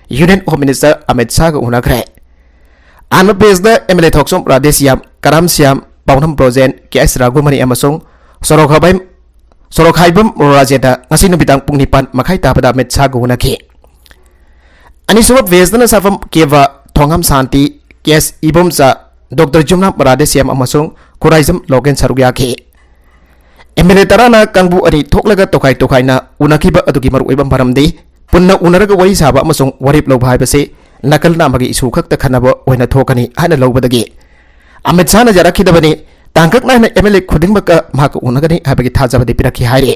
Union Home Minister ꯑꯃꯤꯠ ꯁꯥꯍꯒ ꯎꯅꯈ꯭ꯔꯦ꯫ ꯑꯍꯥꯟꯕ phaseꯗ MLA ꯊꯣꯛꯆꯣꯝ ꯔꯥꯙꯦꯁ꯭ꯌꯥꯝ, ꯀꯔꯥꯝ ꯁ꯭ꯌꯥꯝ, ꯄꯥꯎꯅꯝ ꯕ꯭ꯔꯣꯖꯦꯟ, ꯀꯦ ꯑꯦꯁ ꯔꯥꯘꯨꯃꯅꯤ ꯑꯃꯁꯨꯡ ꯁꯣꯔꯣꯛ ꯍꯥꯏꯕꯝ, ꯁꯣꯔꯣꯛ ꯍꯥꯏꯕꯝ ꯔꯥꯖꯦꯗ ꯉꯁꯤ ꯅꯨꯃꯤꯗꯥꯡ ꯄꯨꯡ ꯅꯤꯄꯥꯟ ꯃꯈꯥꯏ ꯇꯥꯕꯗ ꯑꯃꯤꯠ ꯁꯥꯍꯒ ꯎꯅꯈꯤ꯫ ꯑꯅꯤꯁꯨꯕ phaseꯗꯅ ꯁꯥꯐꯝ ꯀꯦꯕ, ꯊꯣꯉꯥꯝ ꯁꯥꯟꯇꯤ, ꯀꯦ ꯑꯦꯁ ꯏꯕꯣꯝꯆꯥ, ꯗꯣꯛꯇꯔ ꯌꯨꯝꯅꯥꯝ ꯔꯥꯙꯦꯁ꯭ꯌꯥꯝ ꯑꯃꯁꯨꯡ ꯈꯨꯔꯥꯏꯖꯝ ꯂꯣꯒꯦꯟ ꯁꯔꯨꯛ ꯌꯥꯈꯤ꯫ MLA ꯇꯔꯥꯅ ꯀꯥꯡꯕꯨ ꯑꯅꯤ ꯊꯣꯛꯂꯒ ꯇꯣꯈꯥꯏ ꯇꯣꯈꯥꯏꯅ ꯎꯅꯈꯤꯕ ꯑꯗꯨꯒꯤ ꯃꯔꯨꯑꯣꯏꯕ ꯃꯔꯝꯗꯤ ꯄꯨꯟꯅ ꯎꯅꯔꯒ ꯋꯥꯔꯤ ꯁꯥꯕ ꯑꯃꯁꯨꯡ ꯋꯥꯔꯦꯞ ꯂꯧꯕ ꯍꯥꯏꯕꯁꯤ ꯅꯥꯀꯜ ꯅꯥꯝꯃꯒꯤ issue ꯈꯛꯇ ꯈꯟꯅꯕ ꯑꯣꯏꯅ ꯊꯣꯛꯀꯅꯤ ꯍꯥꯏꯅ ꯂꯧꯕꯗꯒꯤ ꯑꯃꯤꯠ ꯁꯥꯍꯅ ꯌꯥꯔꯛꯈꯤꯗꯕꯅꯤ꯫ ꯇꯥꯡꯀꯛ ꯅꯥꯏꯅ MLA ꯈꯨꯗꯤꯡꯃꯛꯀ ꯃꯍꯥꯛꯀ ꯎꯅꯒꯅꯤ ꯍꯥꯏꯕꯒꯤ ꯊꯥꯖꯕꯗꯤ ꯄꯤꯔꯛꯈꯤ ꯍꯥꯏꯔꯤ꯫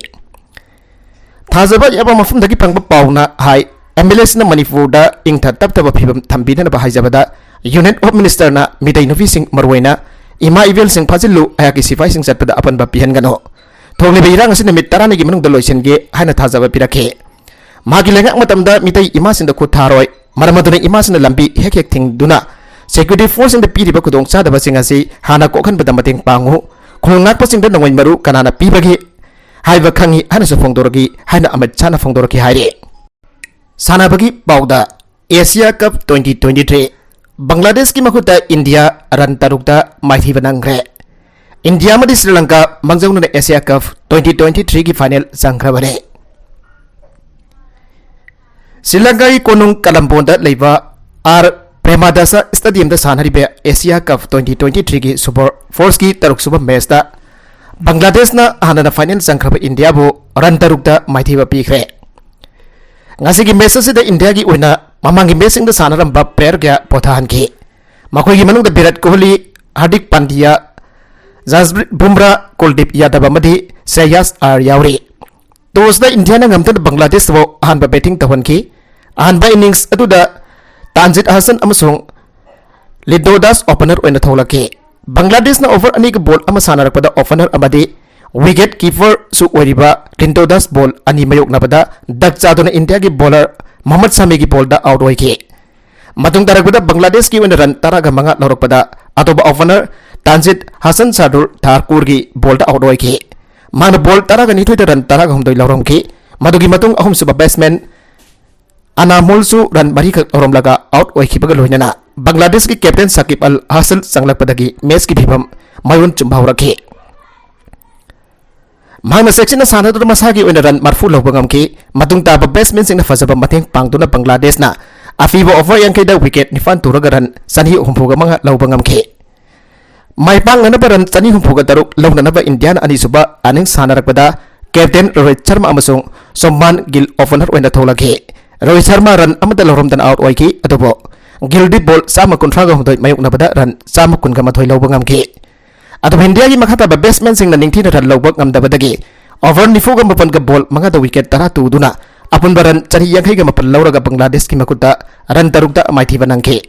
ꯊꯥꯖꯕ ꯌꯥꯕ ꯃꯐꯝꯗꯒꯤ ꯐꯪꯕ ꯄꯥꯎꯅ ꯍꯥꯏ, MLAꯁꯤꯡꯅ ꯃꯅꯤꯄꯨꯔꯗ ꯏꯪꯊ ꯇꯞꯊꯕ ꯐꯤꯕꯝ ꯊꯝꯕꯤꯅꯅꯕ ꯍꯥꯏꯖꯕꯗ Union Home Ministerꯅ ꯃꯤꯇꯩ ꯅꯨꯄꯤꯁꯤꯡ, ꯃꯔꯨꯑꯣꯏꯅ ꯏꯃꯥ ꯏꯕꯦꯜꯁꯤꯡ ꯐꯥꯖꯤꯜꯂꯨ, ꯑꯩꯍꯥꯛꯀꯤ ꯁꯤꯐꯥꯏꯁꯤꯡ ꯆꯠꯄꯗ ꯑꯄꯟꯕ ꯄꯤꯍꯟꯒꯅꯨ꯫ ꯊꯣꯛꯂꯤꯕ ꯏꯔꯥꯡ ꯑꯁꯤ ꯅꯨꯃꯤꯠ ꯇꯔꯥꯅꯤꯒꯤ ꯃꯅꯨꯡꯗ ꯂꯣꯏꯁꯤꯟꯒꯦ ꯍꯥꯏꯅ ꯊꯥꯖꯕ ꯄꯤꯔꯛꯈꯤ꯫ ꯃꯍꯥꯛꯀꯤ ꯂꯩꯉꯥꯛ ꯃꯇꯝꯗ ꯃꯤꯇꯩ ꯏꯃꯥꯁꯤꯡꯗ ꯈꯨꯠ ꯊꯥꯔꯣꯏ, ꯃꯔꯝ ꯑꯗꯨꯅ ꯏꯃꯥꯁꯤꯡꯅ ꯂꯝꯕꯤ ꯍꯦꯛ ꯍꯦꯛ ꯊꯤꯡꯗꯨꯅ security forceꯁꯤꯡꯗ ꯄꯤꯔꯤꯕ ꯈꯨꯗꯣꯡꯆꯥꯗꯕꯁꯤꯡ ꯑꯁꯤ ꯍꯥꯟꯅ ꯀꯣꯛꯍꯟꯕꯗ ꯃꯇꯦꯡ ꯄꯥꯡꯉꯨ꯫ ꯈꯨꯜ ꯉꯥꯛꯄꯁꯤꯡꯗ ꯅꯣꯡꯃꯩ ꯃꯔꯨ ꯀꯅꯥꯅ ꯄꯤꯕꯒꯦ ꯍꯥꯏꯕ ꯈꯪꯉꯤ ꯍꯥꯏꯅꯁꯨ ꯐꯣꯡꯗꯣꯔꯛꯈꯤ ꯍꯥꯏꯅ ꯑꯃꯤꯠ ꯁꯥꯍꯅ ꯐꯣꯡꯗꯣꯔꯛꯈꯤ ꯍꯥꯏꯔꯤ꯫ ꯁꯥꯟꯅꯕꯒꯤ ꯄꯥꯎꯗ, Asia Cup twenty twenty-three, ꯕꯪꯒ꯭ꯂꯥꯗꯦꯁꯀꯤ ꯃꯈꯨꯠꯇ ꯏꯟꯗꯤꯌꯥ run ꯇꯔꯨꯛꯇ ꯃꯥꯏꯊꯤꯕ ꯅꯪꯈ꯭ꯔꯦ꯫ ꯏꯟꯗꯤꯌꯥ ꯑꯃꯗꯤ ꯁ꯭ꯔꯤꯂꯪꯀꯥ ꯃꯥꯡꯖꯧꯅꯅ Asia Cup twenty twenty-threeꯒꯤ final ꯆꯪꯈ꯭ꯔꯕꯅꯤ꯫ Shri ꯂꯪꯀꯥꯒꯤ ꯀꯣꯅꯨꯡ ꯀꯂꯝꯕꯣꯟꯗ ꯂꯩꯕ ꯑꯥꯔ ꯄ꯭ꯔꯦꯃꯥꯗꯥꯁ ꯁ꯭ꯇꯦꯗꯤꯌꯝꯗ ꯁꯥꯟꯅꯔꯤꯕ ꯑꯦꯁꯤꯌꯥ ꯀꯞ twenty twenty-threeꯒꯤ ꯁꯨꯄꯔ ꯐꯣꯔꯁꯀꯤ ꯇꯔꯨꯛ ꯁꯨꯕ ꯃꯦꯆꯇ ꯕꯪꯒ꯭ꯂꯥꯗꯦꯁꯅ ꯍꯥꯟꯅꯅ ꯐꯥꯏꯅꯦꯜ ꯆꯪꯈ꯭ꯔꯕ ꯏꯟꯗꯤꯌꯥꯕꯨ ꯔꯟ ꯇꯔꯨꯛꯇ ꯃꯥꯏꯊꯤꯕ ꯄꯤꯈ꯭ꯔꯦ꯫ ꯉꯁꯤꯒꯤ ꯃꯦꯆ ꯑꯁꯤꯗ ꯏꯟꯗꯤꯌꯥꯒꯤ ꯑꯣꯏꯅ ꯃꯃꯥꯡꯒꯤ ꯃꯦꯆꯁꯤꯡꯗ ꯁꯥꯟꯅꯔꯝꯕ ꯄ꯭ꯂꯦꯌꯔ ꯀꯌꯥ ꯄꯣꯊꯥꯍꯟꯈꯤ꯫ ꯃꯈꯣꯏꯒꯤ ꯃꯅꯨꯡꯗ ꯚꯤꯔꯥꯠ ꯀꯣꯍꯂꯤ, ꯍꯥꯔꯗꯤꯛ ꯄꯥꯟꯗꯤꯌꯥ, ꯖꯁꯄ꯭ꯔꯤꯠ ꯕꯨꯝꯔꯥ, ꯀꯨꯜꯗꯤꯞ ꯌꯥꯗꯕ ꯑꯃꯗꯤ ꯁ꯭ꯔꯦꯌꯥꯁ ꯑꯥꯔ ꯌꯥꯎꯔꯤ꯫ ꯇꯣꯁꯇ ꯏꯟꯗꯤꯌꯥꯅ ꯉꯝꯗꯨꯅ ꯕꯪꯒ꯭ꯂꯥꯗꯦꯁꯇꯕꯨ ꯑꯍꯥꯟꯕ ꯕꯦꯇꯤꯡ ꯇꯧꯍꯟꯈꯤ꯫ ꯑꯍꯥꯟꯕ ꯏꯅꯤꯡꯁ ꯑꯗꯨꯗ ꯇꯥꯟꯖꯤꯠ ꯍꯁꯟ ꯑꯃꯁꯨꯡ ꯂꯤꯟꯗꯣꯗꯥꯁ ꯑꯣꯄꯅꯔ ꯑꯣꯏꯅ ꯊꯣꯛꯂꯛꯈꯤ꯫ ꯕꯪꯒ꯭ꯂꯥꯗꯦꯁꯅ ꯑꯣꯚꯔ ꯑꯅꯤꯒꯤ ꯕꯣꯜ ꯑꯃ ꯁꯥꯟꯅꯔꯛꯄꯗ ꯑꯣꯄꯅꯔ ꯑꯃꯗꯤ ꯋꯤꯀꯦꯠ ꯀꯤꯄꯔꯁꯨ ꯑꯣꯏꯔꯤꯕ ꯂꯤꯟꯗꯣꯗꯥꯁ ꯕꯣꯜ ꯑꯅꯤ ꯃꯥꯌꯣꯛꯅꯕꯗ ꯗꯛ ꯆꯥꯗꯨꯅ ꯏꯟꯗꯤꯌꯥꯒꯤ ꯕꯣꯂꯔ ꯃꯣꯍꯝꯃꯗ ꯁꯥꯃꯤꯒꯤ ꯕꯣꯜꯗ ꯑꯥꯎꯠ ꯑꯣꯏꯈꯤ꯫ ꯃꯇꯨꯡ ꯇꯥꯔꯛꯄꯗ ꯕꯪꯒ꯭ꯂꯥꯗꯦꯁꯀꯤ ꯑꯣꯏꯅ ꯔꯟ ꯇꯔꯥꯒ ꯃꯉꯥ ꯂꯧꯔꯛꯄꯗ ꯑꯇꯣꯞꯄ ꯑꯣꯄꯅꯔ ꯇꯥꯟꯖꯤꯠ ꯍꯁꯟ ꯁꯥꯗꯨꯔ ꯊꯥꯀꯨꯔꯒꯤ ꯕꯣꯜꯗ ꯑꯥꯎꯠ ꯑꯣꯏꯈꯤ꯫ ꯃꯥꯅ ꯕꯣꯜ ꯇꯔꯥꯒ ꯅꯤꯊꯣꯏꯗ ꯔꯟ ꯇꯔꯥꯒ ꯍꯨꯝꯗꯣꯏ ꯂꯧꯔꯝꯈꯤ꯫ ꯃꯗꯨꯒꯤ ꯃꯇꯨꯡ ꯑꯍꯨꯝꯁꯨꯕ ꯕꯦꯠꯁꯃꯦꯟ ꯑꯅꯥꯃꯣꯜꯁꯨ ꯔꯟ ꯃꯔꯤꯈꯛ ꯂꯧꯔꯝꯂꯒ ꯑꯥꯎꯠ ꯑꯣꯏꯈꯤꯕꯒ ꯂꯣꯏꯅꯅ ꯕꯪꯒ꯭ꯂꯥꯗꯦꯁꯀꯤ ꯀꯦꯞꯇꯦꯟ ꯁꯥꯀꯤꯕ ꯑꯜ ꯍꯥꯁꯟ ꯆꯪꯂꯛꯄꯗꯒꯤ ꯃꯦꯆꯀꯤ ꯐꯤꯕꯝ ꯃꯌꯣꯟ ꯆꯨꯝꯕ ꯍꯧꯔꯛꯈꯤ꯫ ꯃꯍꯥꯛꯅ ꯆꯦꯛꯁꯤꯟꯅ ꯁꯥꯟꯅꯗꯨꯅ ꯃꯁꯥꯒꯤ ꯑꯣꯏꯅ ꯔꯟ ꯃꯔꯤꯐꯨ ꯂꯧꯕ ꯉꯝꯈꯤ꯫ ꯃꯇꯨꯡ ꯇꯥꯕ ꯕꯦꯠꯁꯃꯦꯟꯁꯤꯡꯅ ꯐꯖꯕ ꯃꯇꯦꯡ ꯄꯥꯡꯗꯨꯅ ꯕꯪꯒ꯭ꯂꯥꯗꯦꯁꯅ ꯑꯄꯤꯕ ꯑꯣꯚꯔ ꯌꯥꯡꯈꯩꯗ ꯋꯤꯀꯦꯠ ꯅꯤꯄꯥꯟ ꯇꯨꯔꯒ ꯔꯟ ꯆꯅꯤ ꯍꯨꯝꯐꯨꯒ ꯃꯉꯥ ꯂꯧꯕ ꯉꯝꯈꯤ꯫ ꯃꯥꯏ ꯄꯥꯛꯅꯅꯕ ꯔꯟ ꯆꯅꯤ ꯍꯨꯝꯐꯨꯒ ꯇꯔꯨꯛ ꯂꯧꯅꯅꯕ ꯏꯟꯗꯤꯌꯥꯅ ꯑꯅꯤꯁꯨꯕ ꯏꯅꯤꯡꯁ ꯁꯥꯟꯅꯔꯛꯄꯗ ꯀꯦꯞꯇꯦꯟ ꯔꯣꯍꯤꯠ ꯁꯔꯃ ꯑꯃꯁꯨꯡ ꯁꯣꯝꯃꯥꯟ ꯒꯤꯜ ꯑꯣꯄꯅꯔ ꯑꯣꯏꯅ ꯊꯣꯛꯂꯛꯈꯤ꯫ ꯔꯣꯍꯤꯠ ꯁꯔꯃ ꯔꯟ ꯑꯃꯠꯇ ꯂꯧꯔꯝꯗꯅ ꯑꯥꯎꯠ ꯑꯣꯏꯈꯤ, ꯑꯗꯨꯕꯨ ꯒꯤꯜꯗꯤ ꯕꯣꯜ ꯆꯥꯝꯃ ꯀꯨꯟꯊ꯭ꯔꯥꯒ ꯍꯨꯝꯗꯣꯏ ꯃꯥꯌꯣꯛꯅꯕꯗ ꯔꯟ ꯆꯥꯝꯃ ꯀꯨꯟꯒ ꯃꯥꯊꯣꯏ ꯂꯧꯕ ꯉꯝꯈꯤ꯫ ꯑꯗꯨꯕꯨ ꯏꯟꯗꯤꯌꯥꯒꯤ ꯃꯈꯥ ꯇꯥꯕ ꯕꯦꯠꯁꯃꯦꯟꯁꯤꯡꯅ ꯅꯤꯡꯊꯤꯅ ꯔꯟ ꯂꯧꯕ ꯉꯝꯗꯕꯗꯒꯤ ꯑꯣꯚꯔ ꯅꯤꯐꯨꯒ ꯃꯥꯄꯟꯒ ꯕꯣꯜ ꯃꯉꯥꯗ ꯋꯤꯀꯦꯠ ꯇꯔꯥ ꯇꯨꯗꯨꯅ ꯑꯄꯨꯟꯕ ꯔꯟ ꯆꯅꯤ ꯌꯥꯡꯈꯩꯒ ꯃꯥꯄꯟ ꯂꯧꯔꯒ ꯕꯪꯒ꯭ꯂꯥꯗꯦꯁꯀꯤ ꯃꯈꯨꯠꯇ ꯔꯟ ꯇꯔꯨꯛꯇ ꯃꯥꯏꯊꯤꯕ ꯅꯪꯈꯤ꯫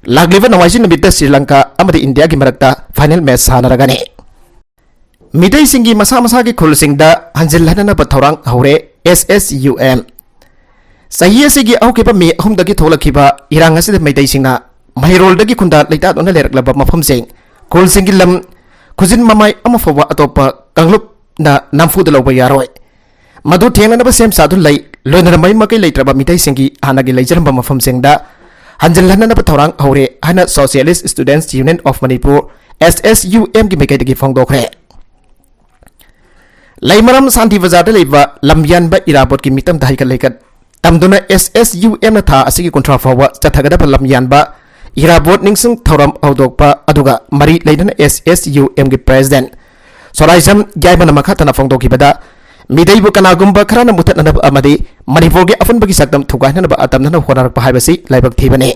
ꯂꯥꯛꯂꯤꯕ ꯅꯣꯡꯃꯥꯏꯖꯤꯡ ꯅꯨꯃꯤꯠꯇ ꯁ꯭ꯔꯤ ꯂꯪꯀꯥ ꯑꯃꯗꯤ ꯏꯟꯗꯤꯌꯥꯒꯤ ꯃꯔꯛꯇ ꯐꯥꯏꯅꯦꯜ ꯃꯦꯆ ꯁꯥꯟꯅꯔꯒꯅꯤ꯫ ꯃꯤꯇꯩꯁꯤꯡꯒꯤ ꯃꯁꯥ ꯃꯁꯥꯒꯤ ꯈꯨꯜꯁꯤꯡꯗ ꯍꯟꯖꯤꯜꯍꯟꯅꯅꯕ ꯊꯧꯔꯥꯡ ꯍꯧꯔꯦ, ꯑꯦꯁ ꯑꯦꯁ ꯌꯨ ꯑꯦꯝ꯫ ꯆꯍꯤ ꯑꯁꯤꯒꯤ ꯍꯧꯈꯤꯕ ꯃꯦ ꯑꯍꯨꯝꯗꯒꯤ ꯊꯣꯛꯂꯛꯈꯤꯕ ꯏꯔꯥꯡ ꯑꯁꯤꯗ ꯃꯩꯇꯩꯁꯤꯡꯅ ꯃꯍꯩꯔꯣꯜꯗꯒꯤ ꯈꯨꯟꯗꯥ ꯂꯩꯇꯥꯗꯨꯅ ꯂꯩꯔꯛꯂꯕ ꯃꯐꯝꯁꯤꯡ, ꯈꯨꯜꯁꯤꯡꯒꯤ ꯂꯝ ꯈꯨꯖꯤꯟ ꯃꯃꯥꯏ ꯑꯃ ꯐꯥꯎꯕ ꯑꯇꯣꯞꯄ ꯀꯥꯡꯂꯨꯞꯅ ꯅꯝꯐꯨꯗ ꯂꯧꯕ ꯌꯥꯔꯣꯏ꯫ ꯃꯗꯨ ꯊꯦꯡꯅꯅꯕ ꯁꯦꯝ ꯁꯥꯗꯨꯅ ꯂꯩ꯫ ꯂꯣꯏꯅꯅ ꯃꯌꯨꯝ ꯃꯀꯩ ꯂꯩꯇ꯭ꯔꯕ ꯃꯤꯇꯩꯁꯤꯡꯒꯤ ꯍꯥꯟꯅꯒꯤ ꯂꯩꯖꯔꯝꯕ ꯃꯐꯝꯁꯤꯡꯗ ꯍꯟꯖꯤꯜꯍꯟꯅꯅꯕ ꯊꯧꯔꯥꯡ ꯍꯧꯔꯦ ꯍꯥꯏꯅ Socialist Students Union of Manipur, S S U ꯑꯦꯝꯒꯤ ꯃꯥꯏꯀꯩꯗꯒꯤ ꯐꯣꯡꯗꯣꯛꯈ꯭ꯔꯦ꯫ ꯂꯩꯃꯔꯥꯝ ꯁꯥꯟꯇꯤ ꯕꯖꯥꯔꯗ ꯂꯩꯕ ꯂꯝꯌꯥꯟꯕ ꯏꯔꯥꯕꯣꯠꯀꯤ ꯃꯤꯇꯝꯗ ꯍꯩꯀꯠ ꯂꯩꯀꯠ ꯇꯝꯗꯨꯅ ꯑꯦꯁ ꯑꯦꯁ ꯌꯨ ꯑꯦꯝꯅ ꯊꯥ ꯑꯁꯤꯒꯤ ꯀꯨꯟꯊ꯭ꯔꯥ ꯐꯥꯎꯕ ꯆꯠꯊꯒꯗꯕ ꯂꯝ ꯌꯥꯟꯕ ꯏꯔꯥꯕꯣꯠ ꯅꯤꯡꯁꯤꯡ ꯊꯧꯔꯝ ꯍꯧꯗꯣꯛꯄ ꯑꯗꯨꯒ ꯃꯔꯤ ꯂꯩꯅꯅ ꯑꯦꯁ ꯑꯦꯁ ꯌꯨ ꯑꯦꯝꯒꯤ ꯄ꯭ꯔꯦꯁꯤꯗꯦꯟꯠ ꯁꯣꯔꯥꯏꯖꯝ ꯌꯥꯏꯃꯅ ꯃꯈꯥ ꯇꯥꯅ ꯐꯣꯡꯗꯣꯛꯈꯤꯕꯗ, ꯃꯤꯇꯩꯕꯨ ꯀꯅꯥꯒꯨꯝꯕ ꯈꯔꯅ ꯃꯨꯊꯠꯅꯅꯕ ꯑꯃꯗꯤ ꯃꯅꯤꯄꯨꯔꯒꯤ ꯑꯐꯨꯟꯕꯒꯤ ꯁꯛꯇꯝ ꯊꯨꯒꯥꯏꯅꯅꯕ ꯑꯇꯝꯅꯅ ꯍꯣꯠꯅꯔꯛꯄ ꯍꯥꯏꯕꯁꯤ ꯂꯥꯏꯕꯛ ꯊꯤꯕꯅꯤ꯫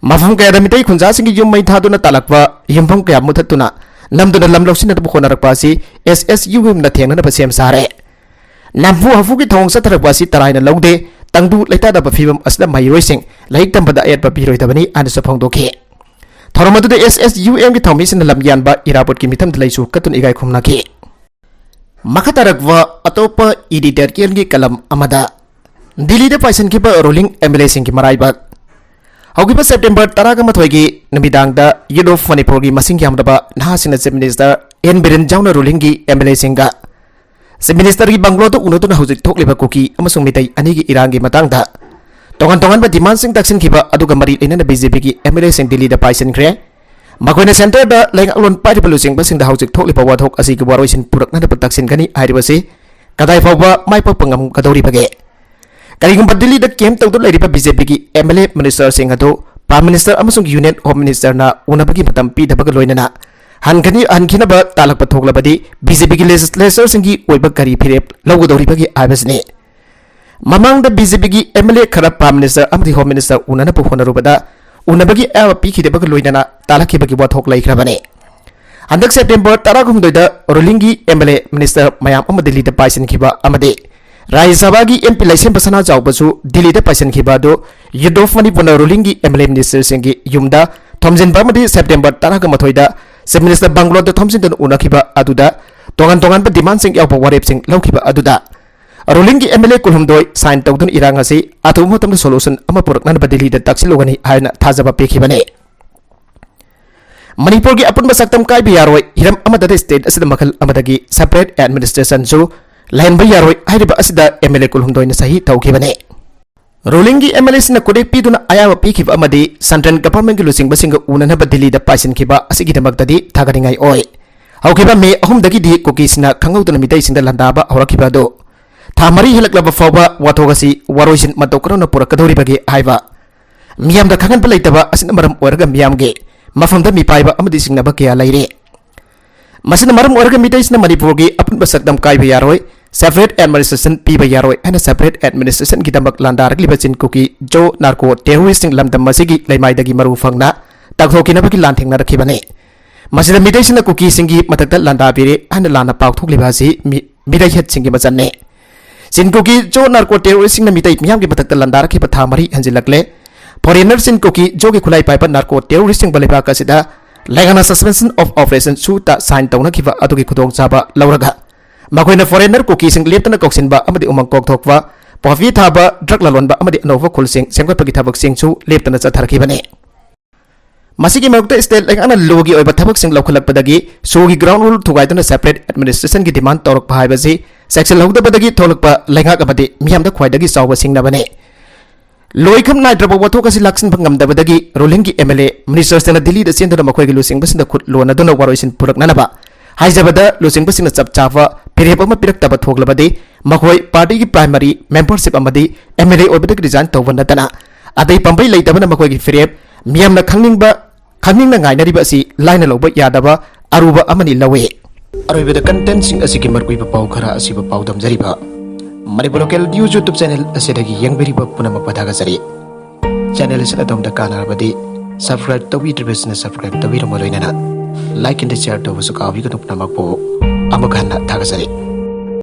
ꯃꯐꯝ ꯀꯌꯥꯗ ꯃꯤꯇꯩ ꯈꯨꯟꯖꯥꯁꯤꯡꯒꯤ ꯌꯨꯝ ꯃꯩ ꯊꯥꯗꯨꯅ ꯇꯥꯜꯂꯛꯄ, ꯌꯨꯝꯐꯝ ꯀꯌꯥ ꯃꯨꯊꯠꯇꯨꯅ ꯅꯝꯗꯨꯅ ꯂꯝ ꯂꯧꯁꯤꯟꯅꯗꯕ ꯍꯣꯠꯅꯔꯛꯄ ꯑꯁꯤ ꯑꯦꯁ ꯑꯦꯁ ꯌꯨ ꯑꯦꯝꯅ ꯊꯦꯡꯅꯅꯕ ꯁꯦꯝ ꯁꯥꯔꯦ꯫ ꯅꯝꯐꯨ ꯍꯥꯐꯨꯒꯤ ꯊꯧꯑꯣꯡ ꯆꯠꯊꯔꯛꯄ ꯑꯁꯤ ꯇꯔꯥꯏꯅ ꯂꯧꯗꯦ꯫ ꯇꯪꯗꯨ ꯂꯩꯇꯥꯗꯕ ꯐꯤꯕꯝ ꯑꯁꯤꯗ ꯃꯍꯩꯔꯣꯏꯁꯤꯡ ꯂꯥꯏꯔꯤꯛ ꯇꯝꯕꯗ ꯑꯌꯦꯠꯄ ꯄꯤꯔꯣꯏꯗꯕꯅꯤ ꯍꯥꯏꯅꯁꯨ ꯐꯣꯡꯗꯣꯛꯈꯤ꯫ ꯊꯧꯔꯝ ꯑꯗꯨꯗ ꯑꯦꯁ ꯑꯦꯁ ꯌꯨ ꯑꯦꯝꯒꯤ ꯊꯧꯃꯤꯁꯤꯡꯅ ꯂꯝ ꯌꯥꯟꯕ ꯏꯔꯥꯕꯣꯠꯀꯤ ꯃꯤꯐꯝꯗ ꯂꯩꯁꯨ ꯀꯠꯇꯨꯅ ꯏꯀꯥꯏ ꯈꯨꯝꯅꯈꯤ꯫ ꯃꯈꯥ ꯇꯥꯔꯛꯄ ꯑꯇꯣꯞꯄ ꯏꯗꯤꯇꯣꯔꯤꯌꯦꯜꯒꯤ ꯀꯂꯝ ꯑꯃꯗ, ꯗꯤꯜꯂꯤꯗ ꯄꯥꯏꯁꯤꯟꯈꯤꯕ ꯔꯨꯂꯤꯡ ꯑꯦꯝ ꯑꯦꯜ ꯑꯦꯁꯤꯡꯒꯤ ꯃꯔꯥꯏꯕꯛ꯫ ꯍꯧꯈꯤꯕ ꯁꯦꯞꯇꯦꯝꯕꯔ ꯇꯔꯥꯒ ꯃꯥꯊꯣꯏꯒꯤ ꯅꯨꯃꯤꯗꯥꯡꯗ ꯌꯨꯠ ꯑꯣꯐ ꯃꯅꯤꯄꯨꯔꯒꯤ ꯃꯁꯤꯡ ꯌꯥꯝꯂꯕ ꯅꯍꯥꯁꯤꯡꯅ ꯆꯤꯐ ꯃꯤꯅꯤꯁꯇꯔ ꯑꯦꯟ ꯕꯤꯔꯦꯟ ꯌꯥꯎꯅ ꯔꯨꯂꯤꯡꯒꯤ ꯑꯦꯝ ꯑꯦꯜ ꯑꯦꯁꯤꯡꯒ ꯆꯤꯐ ꯃꯤꯅꯤꯁꯇꯔꯒꯤ ꯕꯪꯒ꯭ꯂꯣꯗ ꯎꯅꯗꯨꯅ ꯍꯧꯖꯤꯛ ꯊꯣꯛꯂꯤꯕ ꯀꯨꯀꯤ ꯑꯃꯁꯨꯡ ꯃꯤꯇꯩ ꯑꯅꯤꯒꯤ ꯏꯔꯥꯡꯒꯤ ꯃꯇꯥꯡꯗ ꯇꯣꯉꯥꯟ ꯇꯣꯉꯥꯟꯕ ꯗꯤꯃꯥꯟꯁꯤꯡ ꯇꯛꯁꯤꯟꯈꯤꯕ ꯑꯗꯨꯒ ꯃꯔꯤ ꯂꯩꯅꯅ ꯕꯤ ꯖꯦ ꯄꯤꯒꯤ ꯑꯦꯝ ꯑꯦꯜ ꯑꯦꯁꯤꯡ ꯗꯤꯜꯂꯤꯗ ꯄꯥꯏꯁꯤꯟꯈ꯭ꯔꯦ꯫ ꯃꯈꯣꯏꯅ ꯁꯦꯟꯇꯔꯗ ꯂꯩꯉꯥꯛꯂꯣꯟ ꯄꯥꯏꯔꯤꯕ ꯂꯨꯆꯤꯡꯕꯁꯤꯡꯗ ꯍꯧꯖꯤꯛ ꯊꯣꯛꯂꯤꯕ ꯋꯥꯊꯣꯛ ꯑꯁꯤꯒꯤ ꯋꯥꯔꯣꯏꯁꯤꯟ ꯄꯨꯔꯛꯅꯅꯕ ꯇꯛꯁꯤꯟꯒꯅꯤ ꯍꯥꯏꯔꯤꯕꯁꯤ ꯀꯗꯥꯏ ꯐꯥꯎꯕ ꯃꯥꯏ ꯄꯥꯛꯄ ꯉꯝꯒꯗꯧꯔꯤꯕꯒꯦ? ꯀꯔꯤꯒꯨꯝꯕ ꯗꯤꯜꯂꯤꯗ ꯀꯦꯝꯞ ꯇꯧꯗꯨꯅ ꯂꯩꯔꯤꯕ ꯕꯤ ꯖꯦ ꯄꯤꯒꯤ ꯑꯦꯝ ꯑꯦꯜ ꯑꯦ ꯃꯤꯅꯤꯁꯇꯔꯁꯤꯡ ꯑꯗꯨ ꯄ꯭ꯔꯥꯏꯝ ꯃꯤꯅꯤꯁꯇꯔ ꯑꯃꯁꯨꯡ ꯌꯨꯅꯤꯌꯟ ꯍꯣꯝ ꯃꯤꯅꯤꯁꯇꯔꯅ ꯎꯅꯕꯒꯤ ꯃꯇꯝ ꯄꯤꯗꯕꯒ ꯂꯣꯏꯅꯅ ꯍꯟꯒꯅꯤ, ꯍꯟꯈꯤꯅꯕ ꯇꯥꯜꯂꯛꯄ ꯊꯣꯛꯂꯕꯗꯤ ꯕꯤ ꯖꯦ ꯄꯤꯒꯤ ꯂꯦꯖꯤꯁꯂꯦꯆꯔꯁꯤꯡꯒꯤ ꯑꯣꯏꯕ ꯀꯔꯤ ꯐꯤꯔꯦꯞ ꯂꯧꯒꯗꯧꯔꯤꯕꯒꯦ ꯍꯥꯏꯕꯁꯤꯅꯤ꯫ ꯃꯃꯥꯡꯗ ꯕꯤ ꯖꯦ ꯄꯤꯒꯤ ꯑꯦꯝ ꯑꯦꯜ ꯑꯦ ꯈꯔ ꯄ꯭ꯔꯥꯏꯝ ꯃꯤꯅꯤꯁꯇꯔ ꯑꯃꯗꯤ ꯍꯣꯝ ꯃꯤꯅꯤꯁꯇꯔ ꯎꯅꯅꯕ ꯍꯣꯠꯅꯔꯨꯕꯗ ꯎꯅꯕꯒꯤ ꯑꯌꯥꯕ ꯄꯤꯈꯤꯗꯕꯒ ꯂꯣꯏꯅꯅ ꯇꯥꯜꯂꯛꯈꯤꯕꯒꯤ ꯋꯥꯊꯣꯛ ꯂꯩꯈ꯭ꯔꯕꯅꯤ꯫ ꯍꯟꯗꯛ ꯁꯦꯞꯇꯦꯝꯕꯔ ꯇꯔꯥꯍꯨꯝꯗꯣꯏꯗ ꯔꯨꯂꯤꯡꯒꯤ ꯑꯦꯝ ꯑꯦꯜ ꯑꯦ ꯃꯤꯅꯤꯁꯇꯔ ꯃꯌꯥꯝ ꯑꯃ ꯗꯤꯜꯂꯤꯗ ꯄꯥꯏꯁꯤꯟꯈꯤꯕ ꯑꯃꯗꯤ ꯔꯥꯖ꯭ꯌ ꯁꯚꯥꯒꯤ ꯑꯦꯝ ꯄꯤ ꯂꯩꯁꯦꯝꯕ ꯁꯅꯥ ꯆꯥꯎꯕꯁꯨ ꯗꯤꯜꯂꯤꯗ ꯄꯥꯏꯁꯤꯟꯈꯤꯕ ꯑꯗꯨ ꯌꯨꯠ ꯑꯣꯐ ꯃꯅꯤꯄꯨꯔꯅ ꯔꯨꯂꯤꯡꯒꯤ ꯑꯦꯝ ꯑꯦꯜ ꯑꯦ ꯃꯤꯅꯤꯁꯇꯔꯁꯤꯡꯒꯤ ꯌꯨꯝꯗ ꯊꯣꯝꯖꯤꯟꯕ ꯑꯃꯗꯤ ꯁꯦꯞꯇꯦꯝꯕꯔ ꯇꯔꯥꯒ ꯃꯥꯊꯣꯏꯗ ꯆꯤꯐ ꯃꯤꯅꯤꯁꯇꯔ ꯕꯪꯒ꯭ꯂꯣꯗ ꯊꯣꯝꯖꯤꯟꯗꯨꯅ ꯎꯅꯈꯤꯕ ꯑꯗꯨꯗ ꯇꯣꯉꯥꯟ ꯇꯣꯉꯥꯟꯕ ꯗꯤꯃꯥꯟꯁꯤꯡ ꯌꯥꯎꯕ ꯋꯥꯔꯦꯞꯁꯤꯡ ꯂꯧꯈꯤꯕ ꯑꯗꯨꯗ ꯔꯨꯂꯤꯡꯒꯤ ꯑꯦꯝ ꯑꯦꯜ ꯑꯦ ꯀꯨꯟꯍꯨꯝꯗꯣꯏ ꯁꯥꯏꯟ ꯇꯧꯗꯨꯅ ꯏꯔꯥꯡ ꯑꯁꯤ ꯑꯊꯨꯕ ꯃꯇꯝꯗ ꯁꯣꯂꯨꯁꯟ ꯑꯃ ꯄꯨꯔꯛꯅꯅꯕ ꯗꯤꯜꯂꯤꯗ ꯇꯛꯁꯤꯜꯂꯨꯒꯅꯤ ꯍꯥꯏꯅ ꯊꯥꯖꯕ ꯄꯤꯈꯤꯕꯅꯤ꯫ ꯃꯅꯤꯄꯨꯔꯒꯤ ꯑꯄꯨꯟꯕ ꯁꯛꯇꯝ ꯀꯥꯏꯕ ꯌꯥꯔꯣꯏ, ꯍꯤꯔꯝ ꯑꯃꯗꯗꯤ ꯁ꯭ꯇꯦꯠ ꯑꯁꯤꯗ ꯃꯈꯜ ꯑꯃꯗꯒꯤ ꯁꯦꯄꯔꯦꯠ ꯑꯦꯗꯃꯤꯅꯤꯁꯇ꯭ꯔꯦꯁꯟꯁꯨ ꯂꯩꯍꯟꯕ ꯌꯥꯔꯣꯏ ꯍꯥꯏꯔꯤꯕ ꯑꯁꯤꯗ ꯑꯦꯝ ꯑꯦꯜ ꯑꯦ ꯀꯨꯟꯍꯨꯝꯗꯣꯏꯅ ꯁꯍꯤ ꯇꯧꯈꯤꯕꯅꯤ꯫ ꯔꯨꯂꯤꯡꯒꯤ ꯑꯦꯝ ꯑꯦꯜ ꯑꯦꯁꯤꯡꯅ ꯈꯨꯗꯦꯛ ꯄꯤꯗꯨꯅ ꯑꯌꯥꯕ ꯄꯤꯈꯤꯕ ꯑꯃꯗꯤ ꯁꯦꯟꯇ꯭ꯔꯦꯜ ꯒꯚꯔꯟꯃꯦꯟꯠꯀꯤ ꯂꯨꯆꯤꯡꯕꯁꯤꯡꯒ ꯎꯅꯅꯕ ꯗꯤꯜꯂꯤꯗ ꯄꯥꯏꯁꯤꯟꯈꯤꯕ ꯑꯁꯤꯒꯤꯗꯃꯛꯇꯗꯤ ꯊꯥꯒꯠꯅꯤꯡꯉꯥꯏ ꯑꯣꯏ꯫ ꯍꯧꯈꯤꯕ ꯃꯦ ꯑꯍꯨꯝꯗꯒꯤꯗꯤ ꯀꯨꯀꯤꯁꯤꯡꯅ ꯈꯪꯍꯧꯗꯅ ꯃꯤꯇꯩꯁꯤꯡꯗ ꯂꯥꯟꯗꯥꯕ ꯍꯧꯔꯛꯈꯤꯕ ꯑꯗꯨ ꯊꯥ ꯃꯔꯤ ꯍꯦꯜꯂꯛꯂꯕ ꯐꯥꯎꯕ ꯋꯥꯊꯣꯛ ꯑꯁꯤ ꯋꯥꯔꯣꯏꯁꯤꯟ ꯃꯇꯧ ꯀꯔꯝꯅ ꯄꯨꯔꯛꯀꯗꯧꯔꯤꯕꯒꯦ ꯍꯥꯏꯕ ꯃꯤꯌꯥꯝꯗ ꯈꯪꯍꯟꯕ ꯂꯩꯇꯕ ꯑꯁꯤꯅ ꯃꯔꯝ ꯑꯣꯏꯔꯒ ꯃꯤꯌꯥꯝꯒꯤ ꯃꯐꯝꯗ ꯃꯤꯄꯥꯏꯕ ꯑꯃꯗꯤ ꯆꯤꯡꯅꯕ ꯀꯌꯥ ꯂꯩꯔꯤ꯫ ꯃꯁꯤꯅ ꯃꯔꯝ ꯑꯣꯏꯔꯒ ꯃꯤꯇꯩꯁꯤꯡꯅ ꯃꯅꯤꯄꯨꯔꯒꯤ ꯑꯄꯨꯟꯕ ꯁꯛꯇꯝ ꯀꯥꯏꯕ ꯌꯥꯔꯣꯏ, separate administration ꯄꯤꯕ ꯌꯥꯔꯣꯏ ꯍꯥꯏꯅ separate administrationꯒꯤꯗꯃꯛ ꯂꯥꯟꯗꯥꯔꯛꯂꯤꯕ ꯆꯤꯟꯀꯨꯀꯤ ꯖꯣ ꯅꯥꯔꯀꯣ ꯇꯦꯔꯣꯔꯤꯁꯁꯤꯡ ꯂꯝꯗꯝ ꯑꯁꯤꯒꯤ ꯂꯩꯃꯥꯏꯗꯒꯤ ꯃꯔꯨ ꯐꯪꯅ ꯇꯥꯛꯊꯣꯛꯈꯤꯅꯕꯒꯤ ꯂꯥꯟ ꯊꯦꯡꯅꯔꯛꯈꯤꯕꯅꯤ꯫ ꯃꯁꯤꯗ ꯃꯤꯇꯩꯁꯤꯡꯅ ꯀꯨꯀꯤꯁꯤꯡꯒꯤ ꯃꯊꯛꯇ ꯂꯥꯟꯗꯥꯕꯤꯔꯦ ꯍꯥꯏꯅ ꯂꯥꯟꯅ ꯄꯥꯎꯊꯣꯛꯂꯤꯕ ꯑꯁꯤ ꯃꯤ-, ꯃꯤꯔꯩ ꯍꯠꯁꯤꯡꯒꯤ ꯃꯆꯠꯅꯤ꯫ ꯆꯤꯟꯀꯨꯀꯤ ꯖꯣ ꯅꯥꯔꯀꯣ ꯇꯦꯔꯣꯔꯤꯁꯁꯤꯡꯅ ꯃꯤꯇꯩ ꯃꯤꯌꯥꯝꯒꯤ ꯃꯊꯛꯇ ꯂꯥꯟꯗꯥꯔꯛꯈꯤꯕ ꯊꯥ ꯃꯔꯤ ꯍꯦꯟꯖꯤꯜꯂꯛꯂꯦ꯫ Foreigner ꯆꯤꯟꯀꯨꯀꯤ ꯖꯣꯒꯤ ꯈꯨꯠꯂꯥꯏ ꯄꯥꯏꯕ ꯅꯥꯔꯀꯣ ꯇꯦꯔꯣꯔꯤꯁꯁꯤꯡꯕꯨ ꯂꯩꯕꯥꯛ ꯑꯁꯤꯗ ꯂꯩꯉꯥꯛꯅ suspension of operation ꯁꯨ ꯇ sign ꯇꯧꯅꯈꯤꯕ ꯑꯗꯨꯒꯤ ꯈꯨꯗꯣꯡꯆꯥꯕ ꯂꯧꯔꯒ ꯃꯈꯣꯏꯅ foreigner ꯀꯨꯀꯤꯁꯤꯡ ꯂꯦꯞꯇꯅ ꯀꯧꯁꯤꯟꯕ ꯑꯃꯗꯤ ꯎꯃꯪ ꯀꯣꯛꯊꯣꯛꯄ, poppy ꯊꯥꯕ, drug ꯂꯂꯣꯟꯕ ꯑꯃꯗꯤ ꯑꯅꯧꯕ ꯈꯨꯜꯁꯤꯡ ꯁꯦꯝꯒꯠꯄꯒꯤ ꯊꯕꯛꯁꯤꯡꯁꯨ ꯂꯦꯞꯇꯅ ꯆꯠꯊꯔꯛꯈꯤꯕꯅꯤ꯫ ꯃꯁꯤꯒꯤ ꯃꯔꯛꯇ state ꯂꯩꯉꯥꯛꯅ ꯂꯣꯒꯤ ꯑꯣꯏꯕ ꯊꯕꯛꯁꯤꯡ ꯂꯧꯈꯠꯂꯛꯄꯗꯒꯤ ꯁꯣꯒꯤ ground rule ꯊꯨꯒꯥꯏꯗꯨꯅ separate administrationꯒꯤ demand ꯇꯧꯔꯛꯄ ꯍꯥꯏꯕꯁꯤ ꯆꯦꯛꯁꯤꯜꯍꯧꯗꯕꯗꯒꯤ ꯊꯣꯛꯂꯛꯄ ꯂꯩꯉꯥꯛ ꯑꯃꯗꯤ ꯃꯤꯌꯥꯝꯗ ꯈ꯭ꯋꯥꯏꯗꯒꯤ ꯆꯥꯎꯕ ꯁꯤꯡꯅꯕꯅꯤ꯫ ꯂꯣꯏꯈꯝ ꯅꯥꯏꯗ꯭ꯔꯕ ꯋꯥꯊꯣꯛ ꯑꯁꯤ ꯂꯥꯛꯁꯤꯟꯕ ꯉꯝꯗꯕꯗꯒꯤ ruling ꯒꯤ M L A, ministers ꯇꯅ ꯗꯤꯜꯂꯤꯗ ꯆꯦꯟꯗꯨꯅ ꯃꯈꯣꯏꯒꯤ ꯂꯨꯆꯤꯡꯕꯁꯤꯡꯗ ꯈꯨꯠ ꯂꯣꯟꯅꯗꯨꯅ ꯋꯥꯔꯣꯏꯁꯤꯟ ꯄꯨꯔꯛꯅꯅꯕ ꯍꯥꯏꯖꯕꯗ, ꯂꯨꯆꯤꯡꯕꯁꯤꯡꯅ ꯆꯞ ꯆꯥꯕ ꯐꯤꯔꯦꯞ ꯑꯃ ꯄꯤꯔꯛꯇꯕ ꯊꯣꯛꯂꯕꯗꯤ ꯃꯈꯣꯏ party ꯒꯤ primary membership ꯑꯃꯗꯤ M L A ꯑꯣꯏꯕꯗꯒꯤ resign ꯇꯧꯕ ꯅꯠꯇꯅ ꯑꯇꯩ ꯄꯥꯝꯕꯩ ꯂꯩꯇꯕꯅ ꯃꯈꯣꯏꯒꯤ ꯐꯤꯔꯦꯞ ꯃꯤꯌꯥꯝꯅ ꯈꯪꯅꯤꯡꯕ, ꯈꯪꯅꯤꯡꯅ ꯉꯥꯏꯅꯔꯤꯕ ꯑꯁꯤ ꯂꯥꯏꯅ ꯂꯧꯕ ꯌꯥꯗꯕ ꯑꯔꯨꯕ ꯑꯃꯅꯤ ꯂꯧꯏ꯫ ꯑꯔꯣꯏꯕꯗ content ꯁꯤꯡ ꯑꯁꯤꯒꯤ ꯃꯔꯨꯑꯣꯏꯕ ꯄꯥꯎ ꯈꯔ ꯑꯁꯤꯕꯨ ꯄꯥꯎꯗꯝꯖꯔꯤꯕ Manipur Local News YouTube channel ꯑꯁꯤꯗꯒꯤ ꯌꯦꯡꯕꯤꯔꯤꯕ ꯄꯨꯝꯅꯃꯛꯄꯨ ꯊꯥꯒꯠꯆꯔꯤ꯫ Channel ꯑꯁꯤꯅ ꯑꯗꯣꯝꯗ ꯀꯥꯟꯅꯔꯕꯗꯤ subscribe ꯇꯧꯕꯤꯗ꯭ꯔꯤꯕꯁꯤꯡꯅ subscribe ꯇꯧꯕꯤꯔꯝꯕ ꯂꯣꯏꯅꯅ like and share ꯇꯧꯕꯁꯨ ꯀꯥꯎꯕꯤꯒꯅꯨ꯫ ꯄꯨꯝꯅꯃꯛꯄꯨ ꯑꯃꯨꯛ ꯍꯟꯅ ꯊꯥꯒꯠꯆꯔꯤ꯫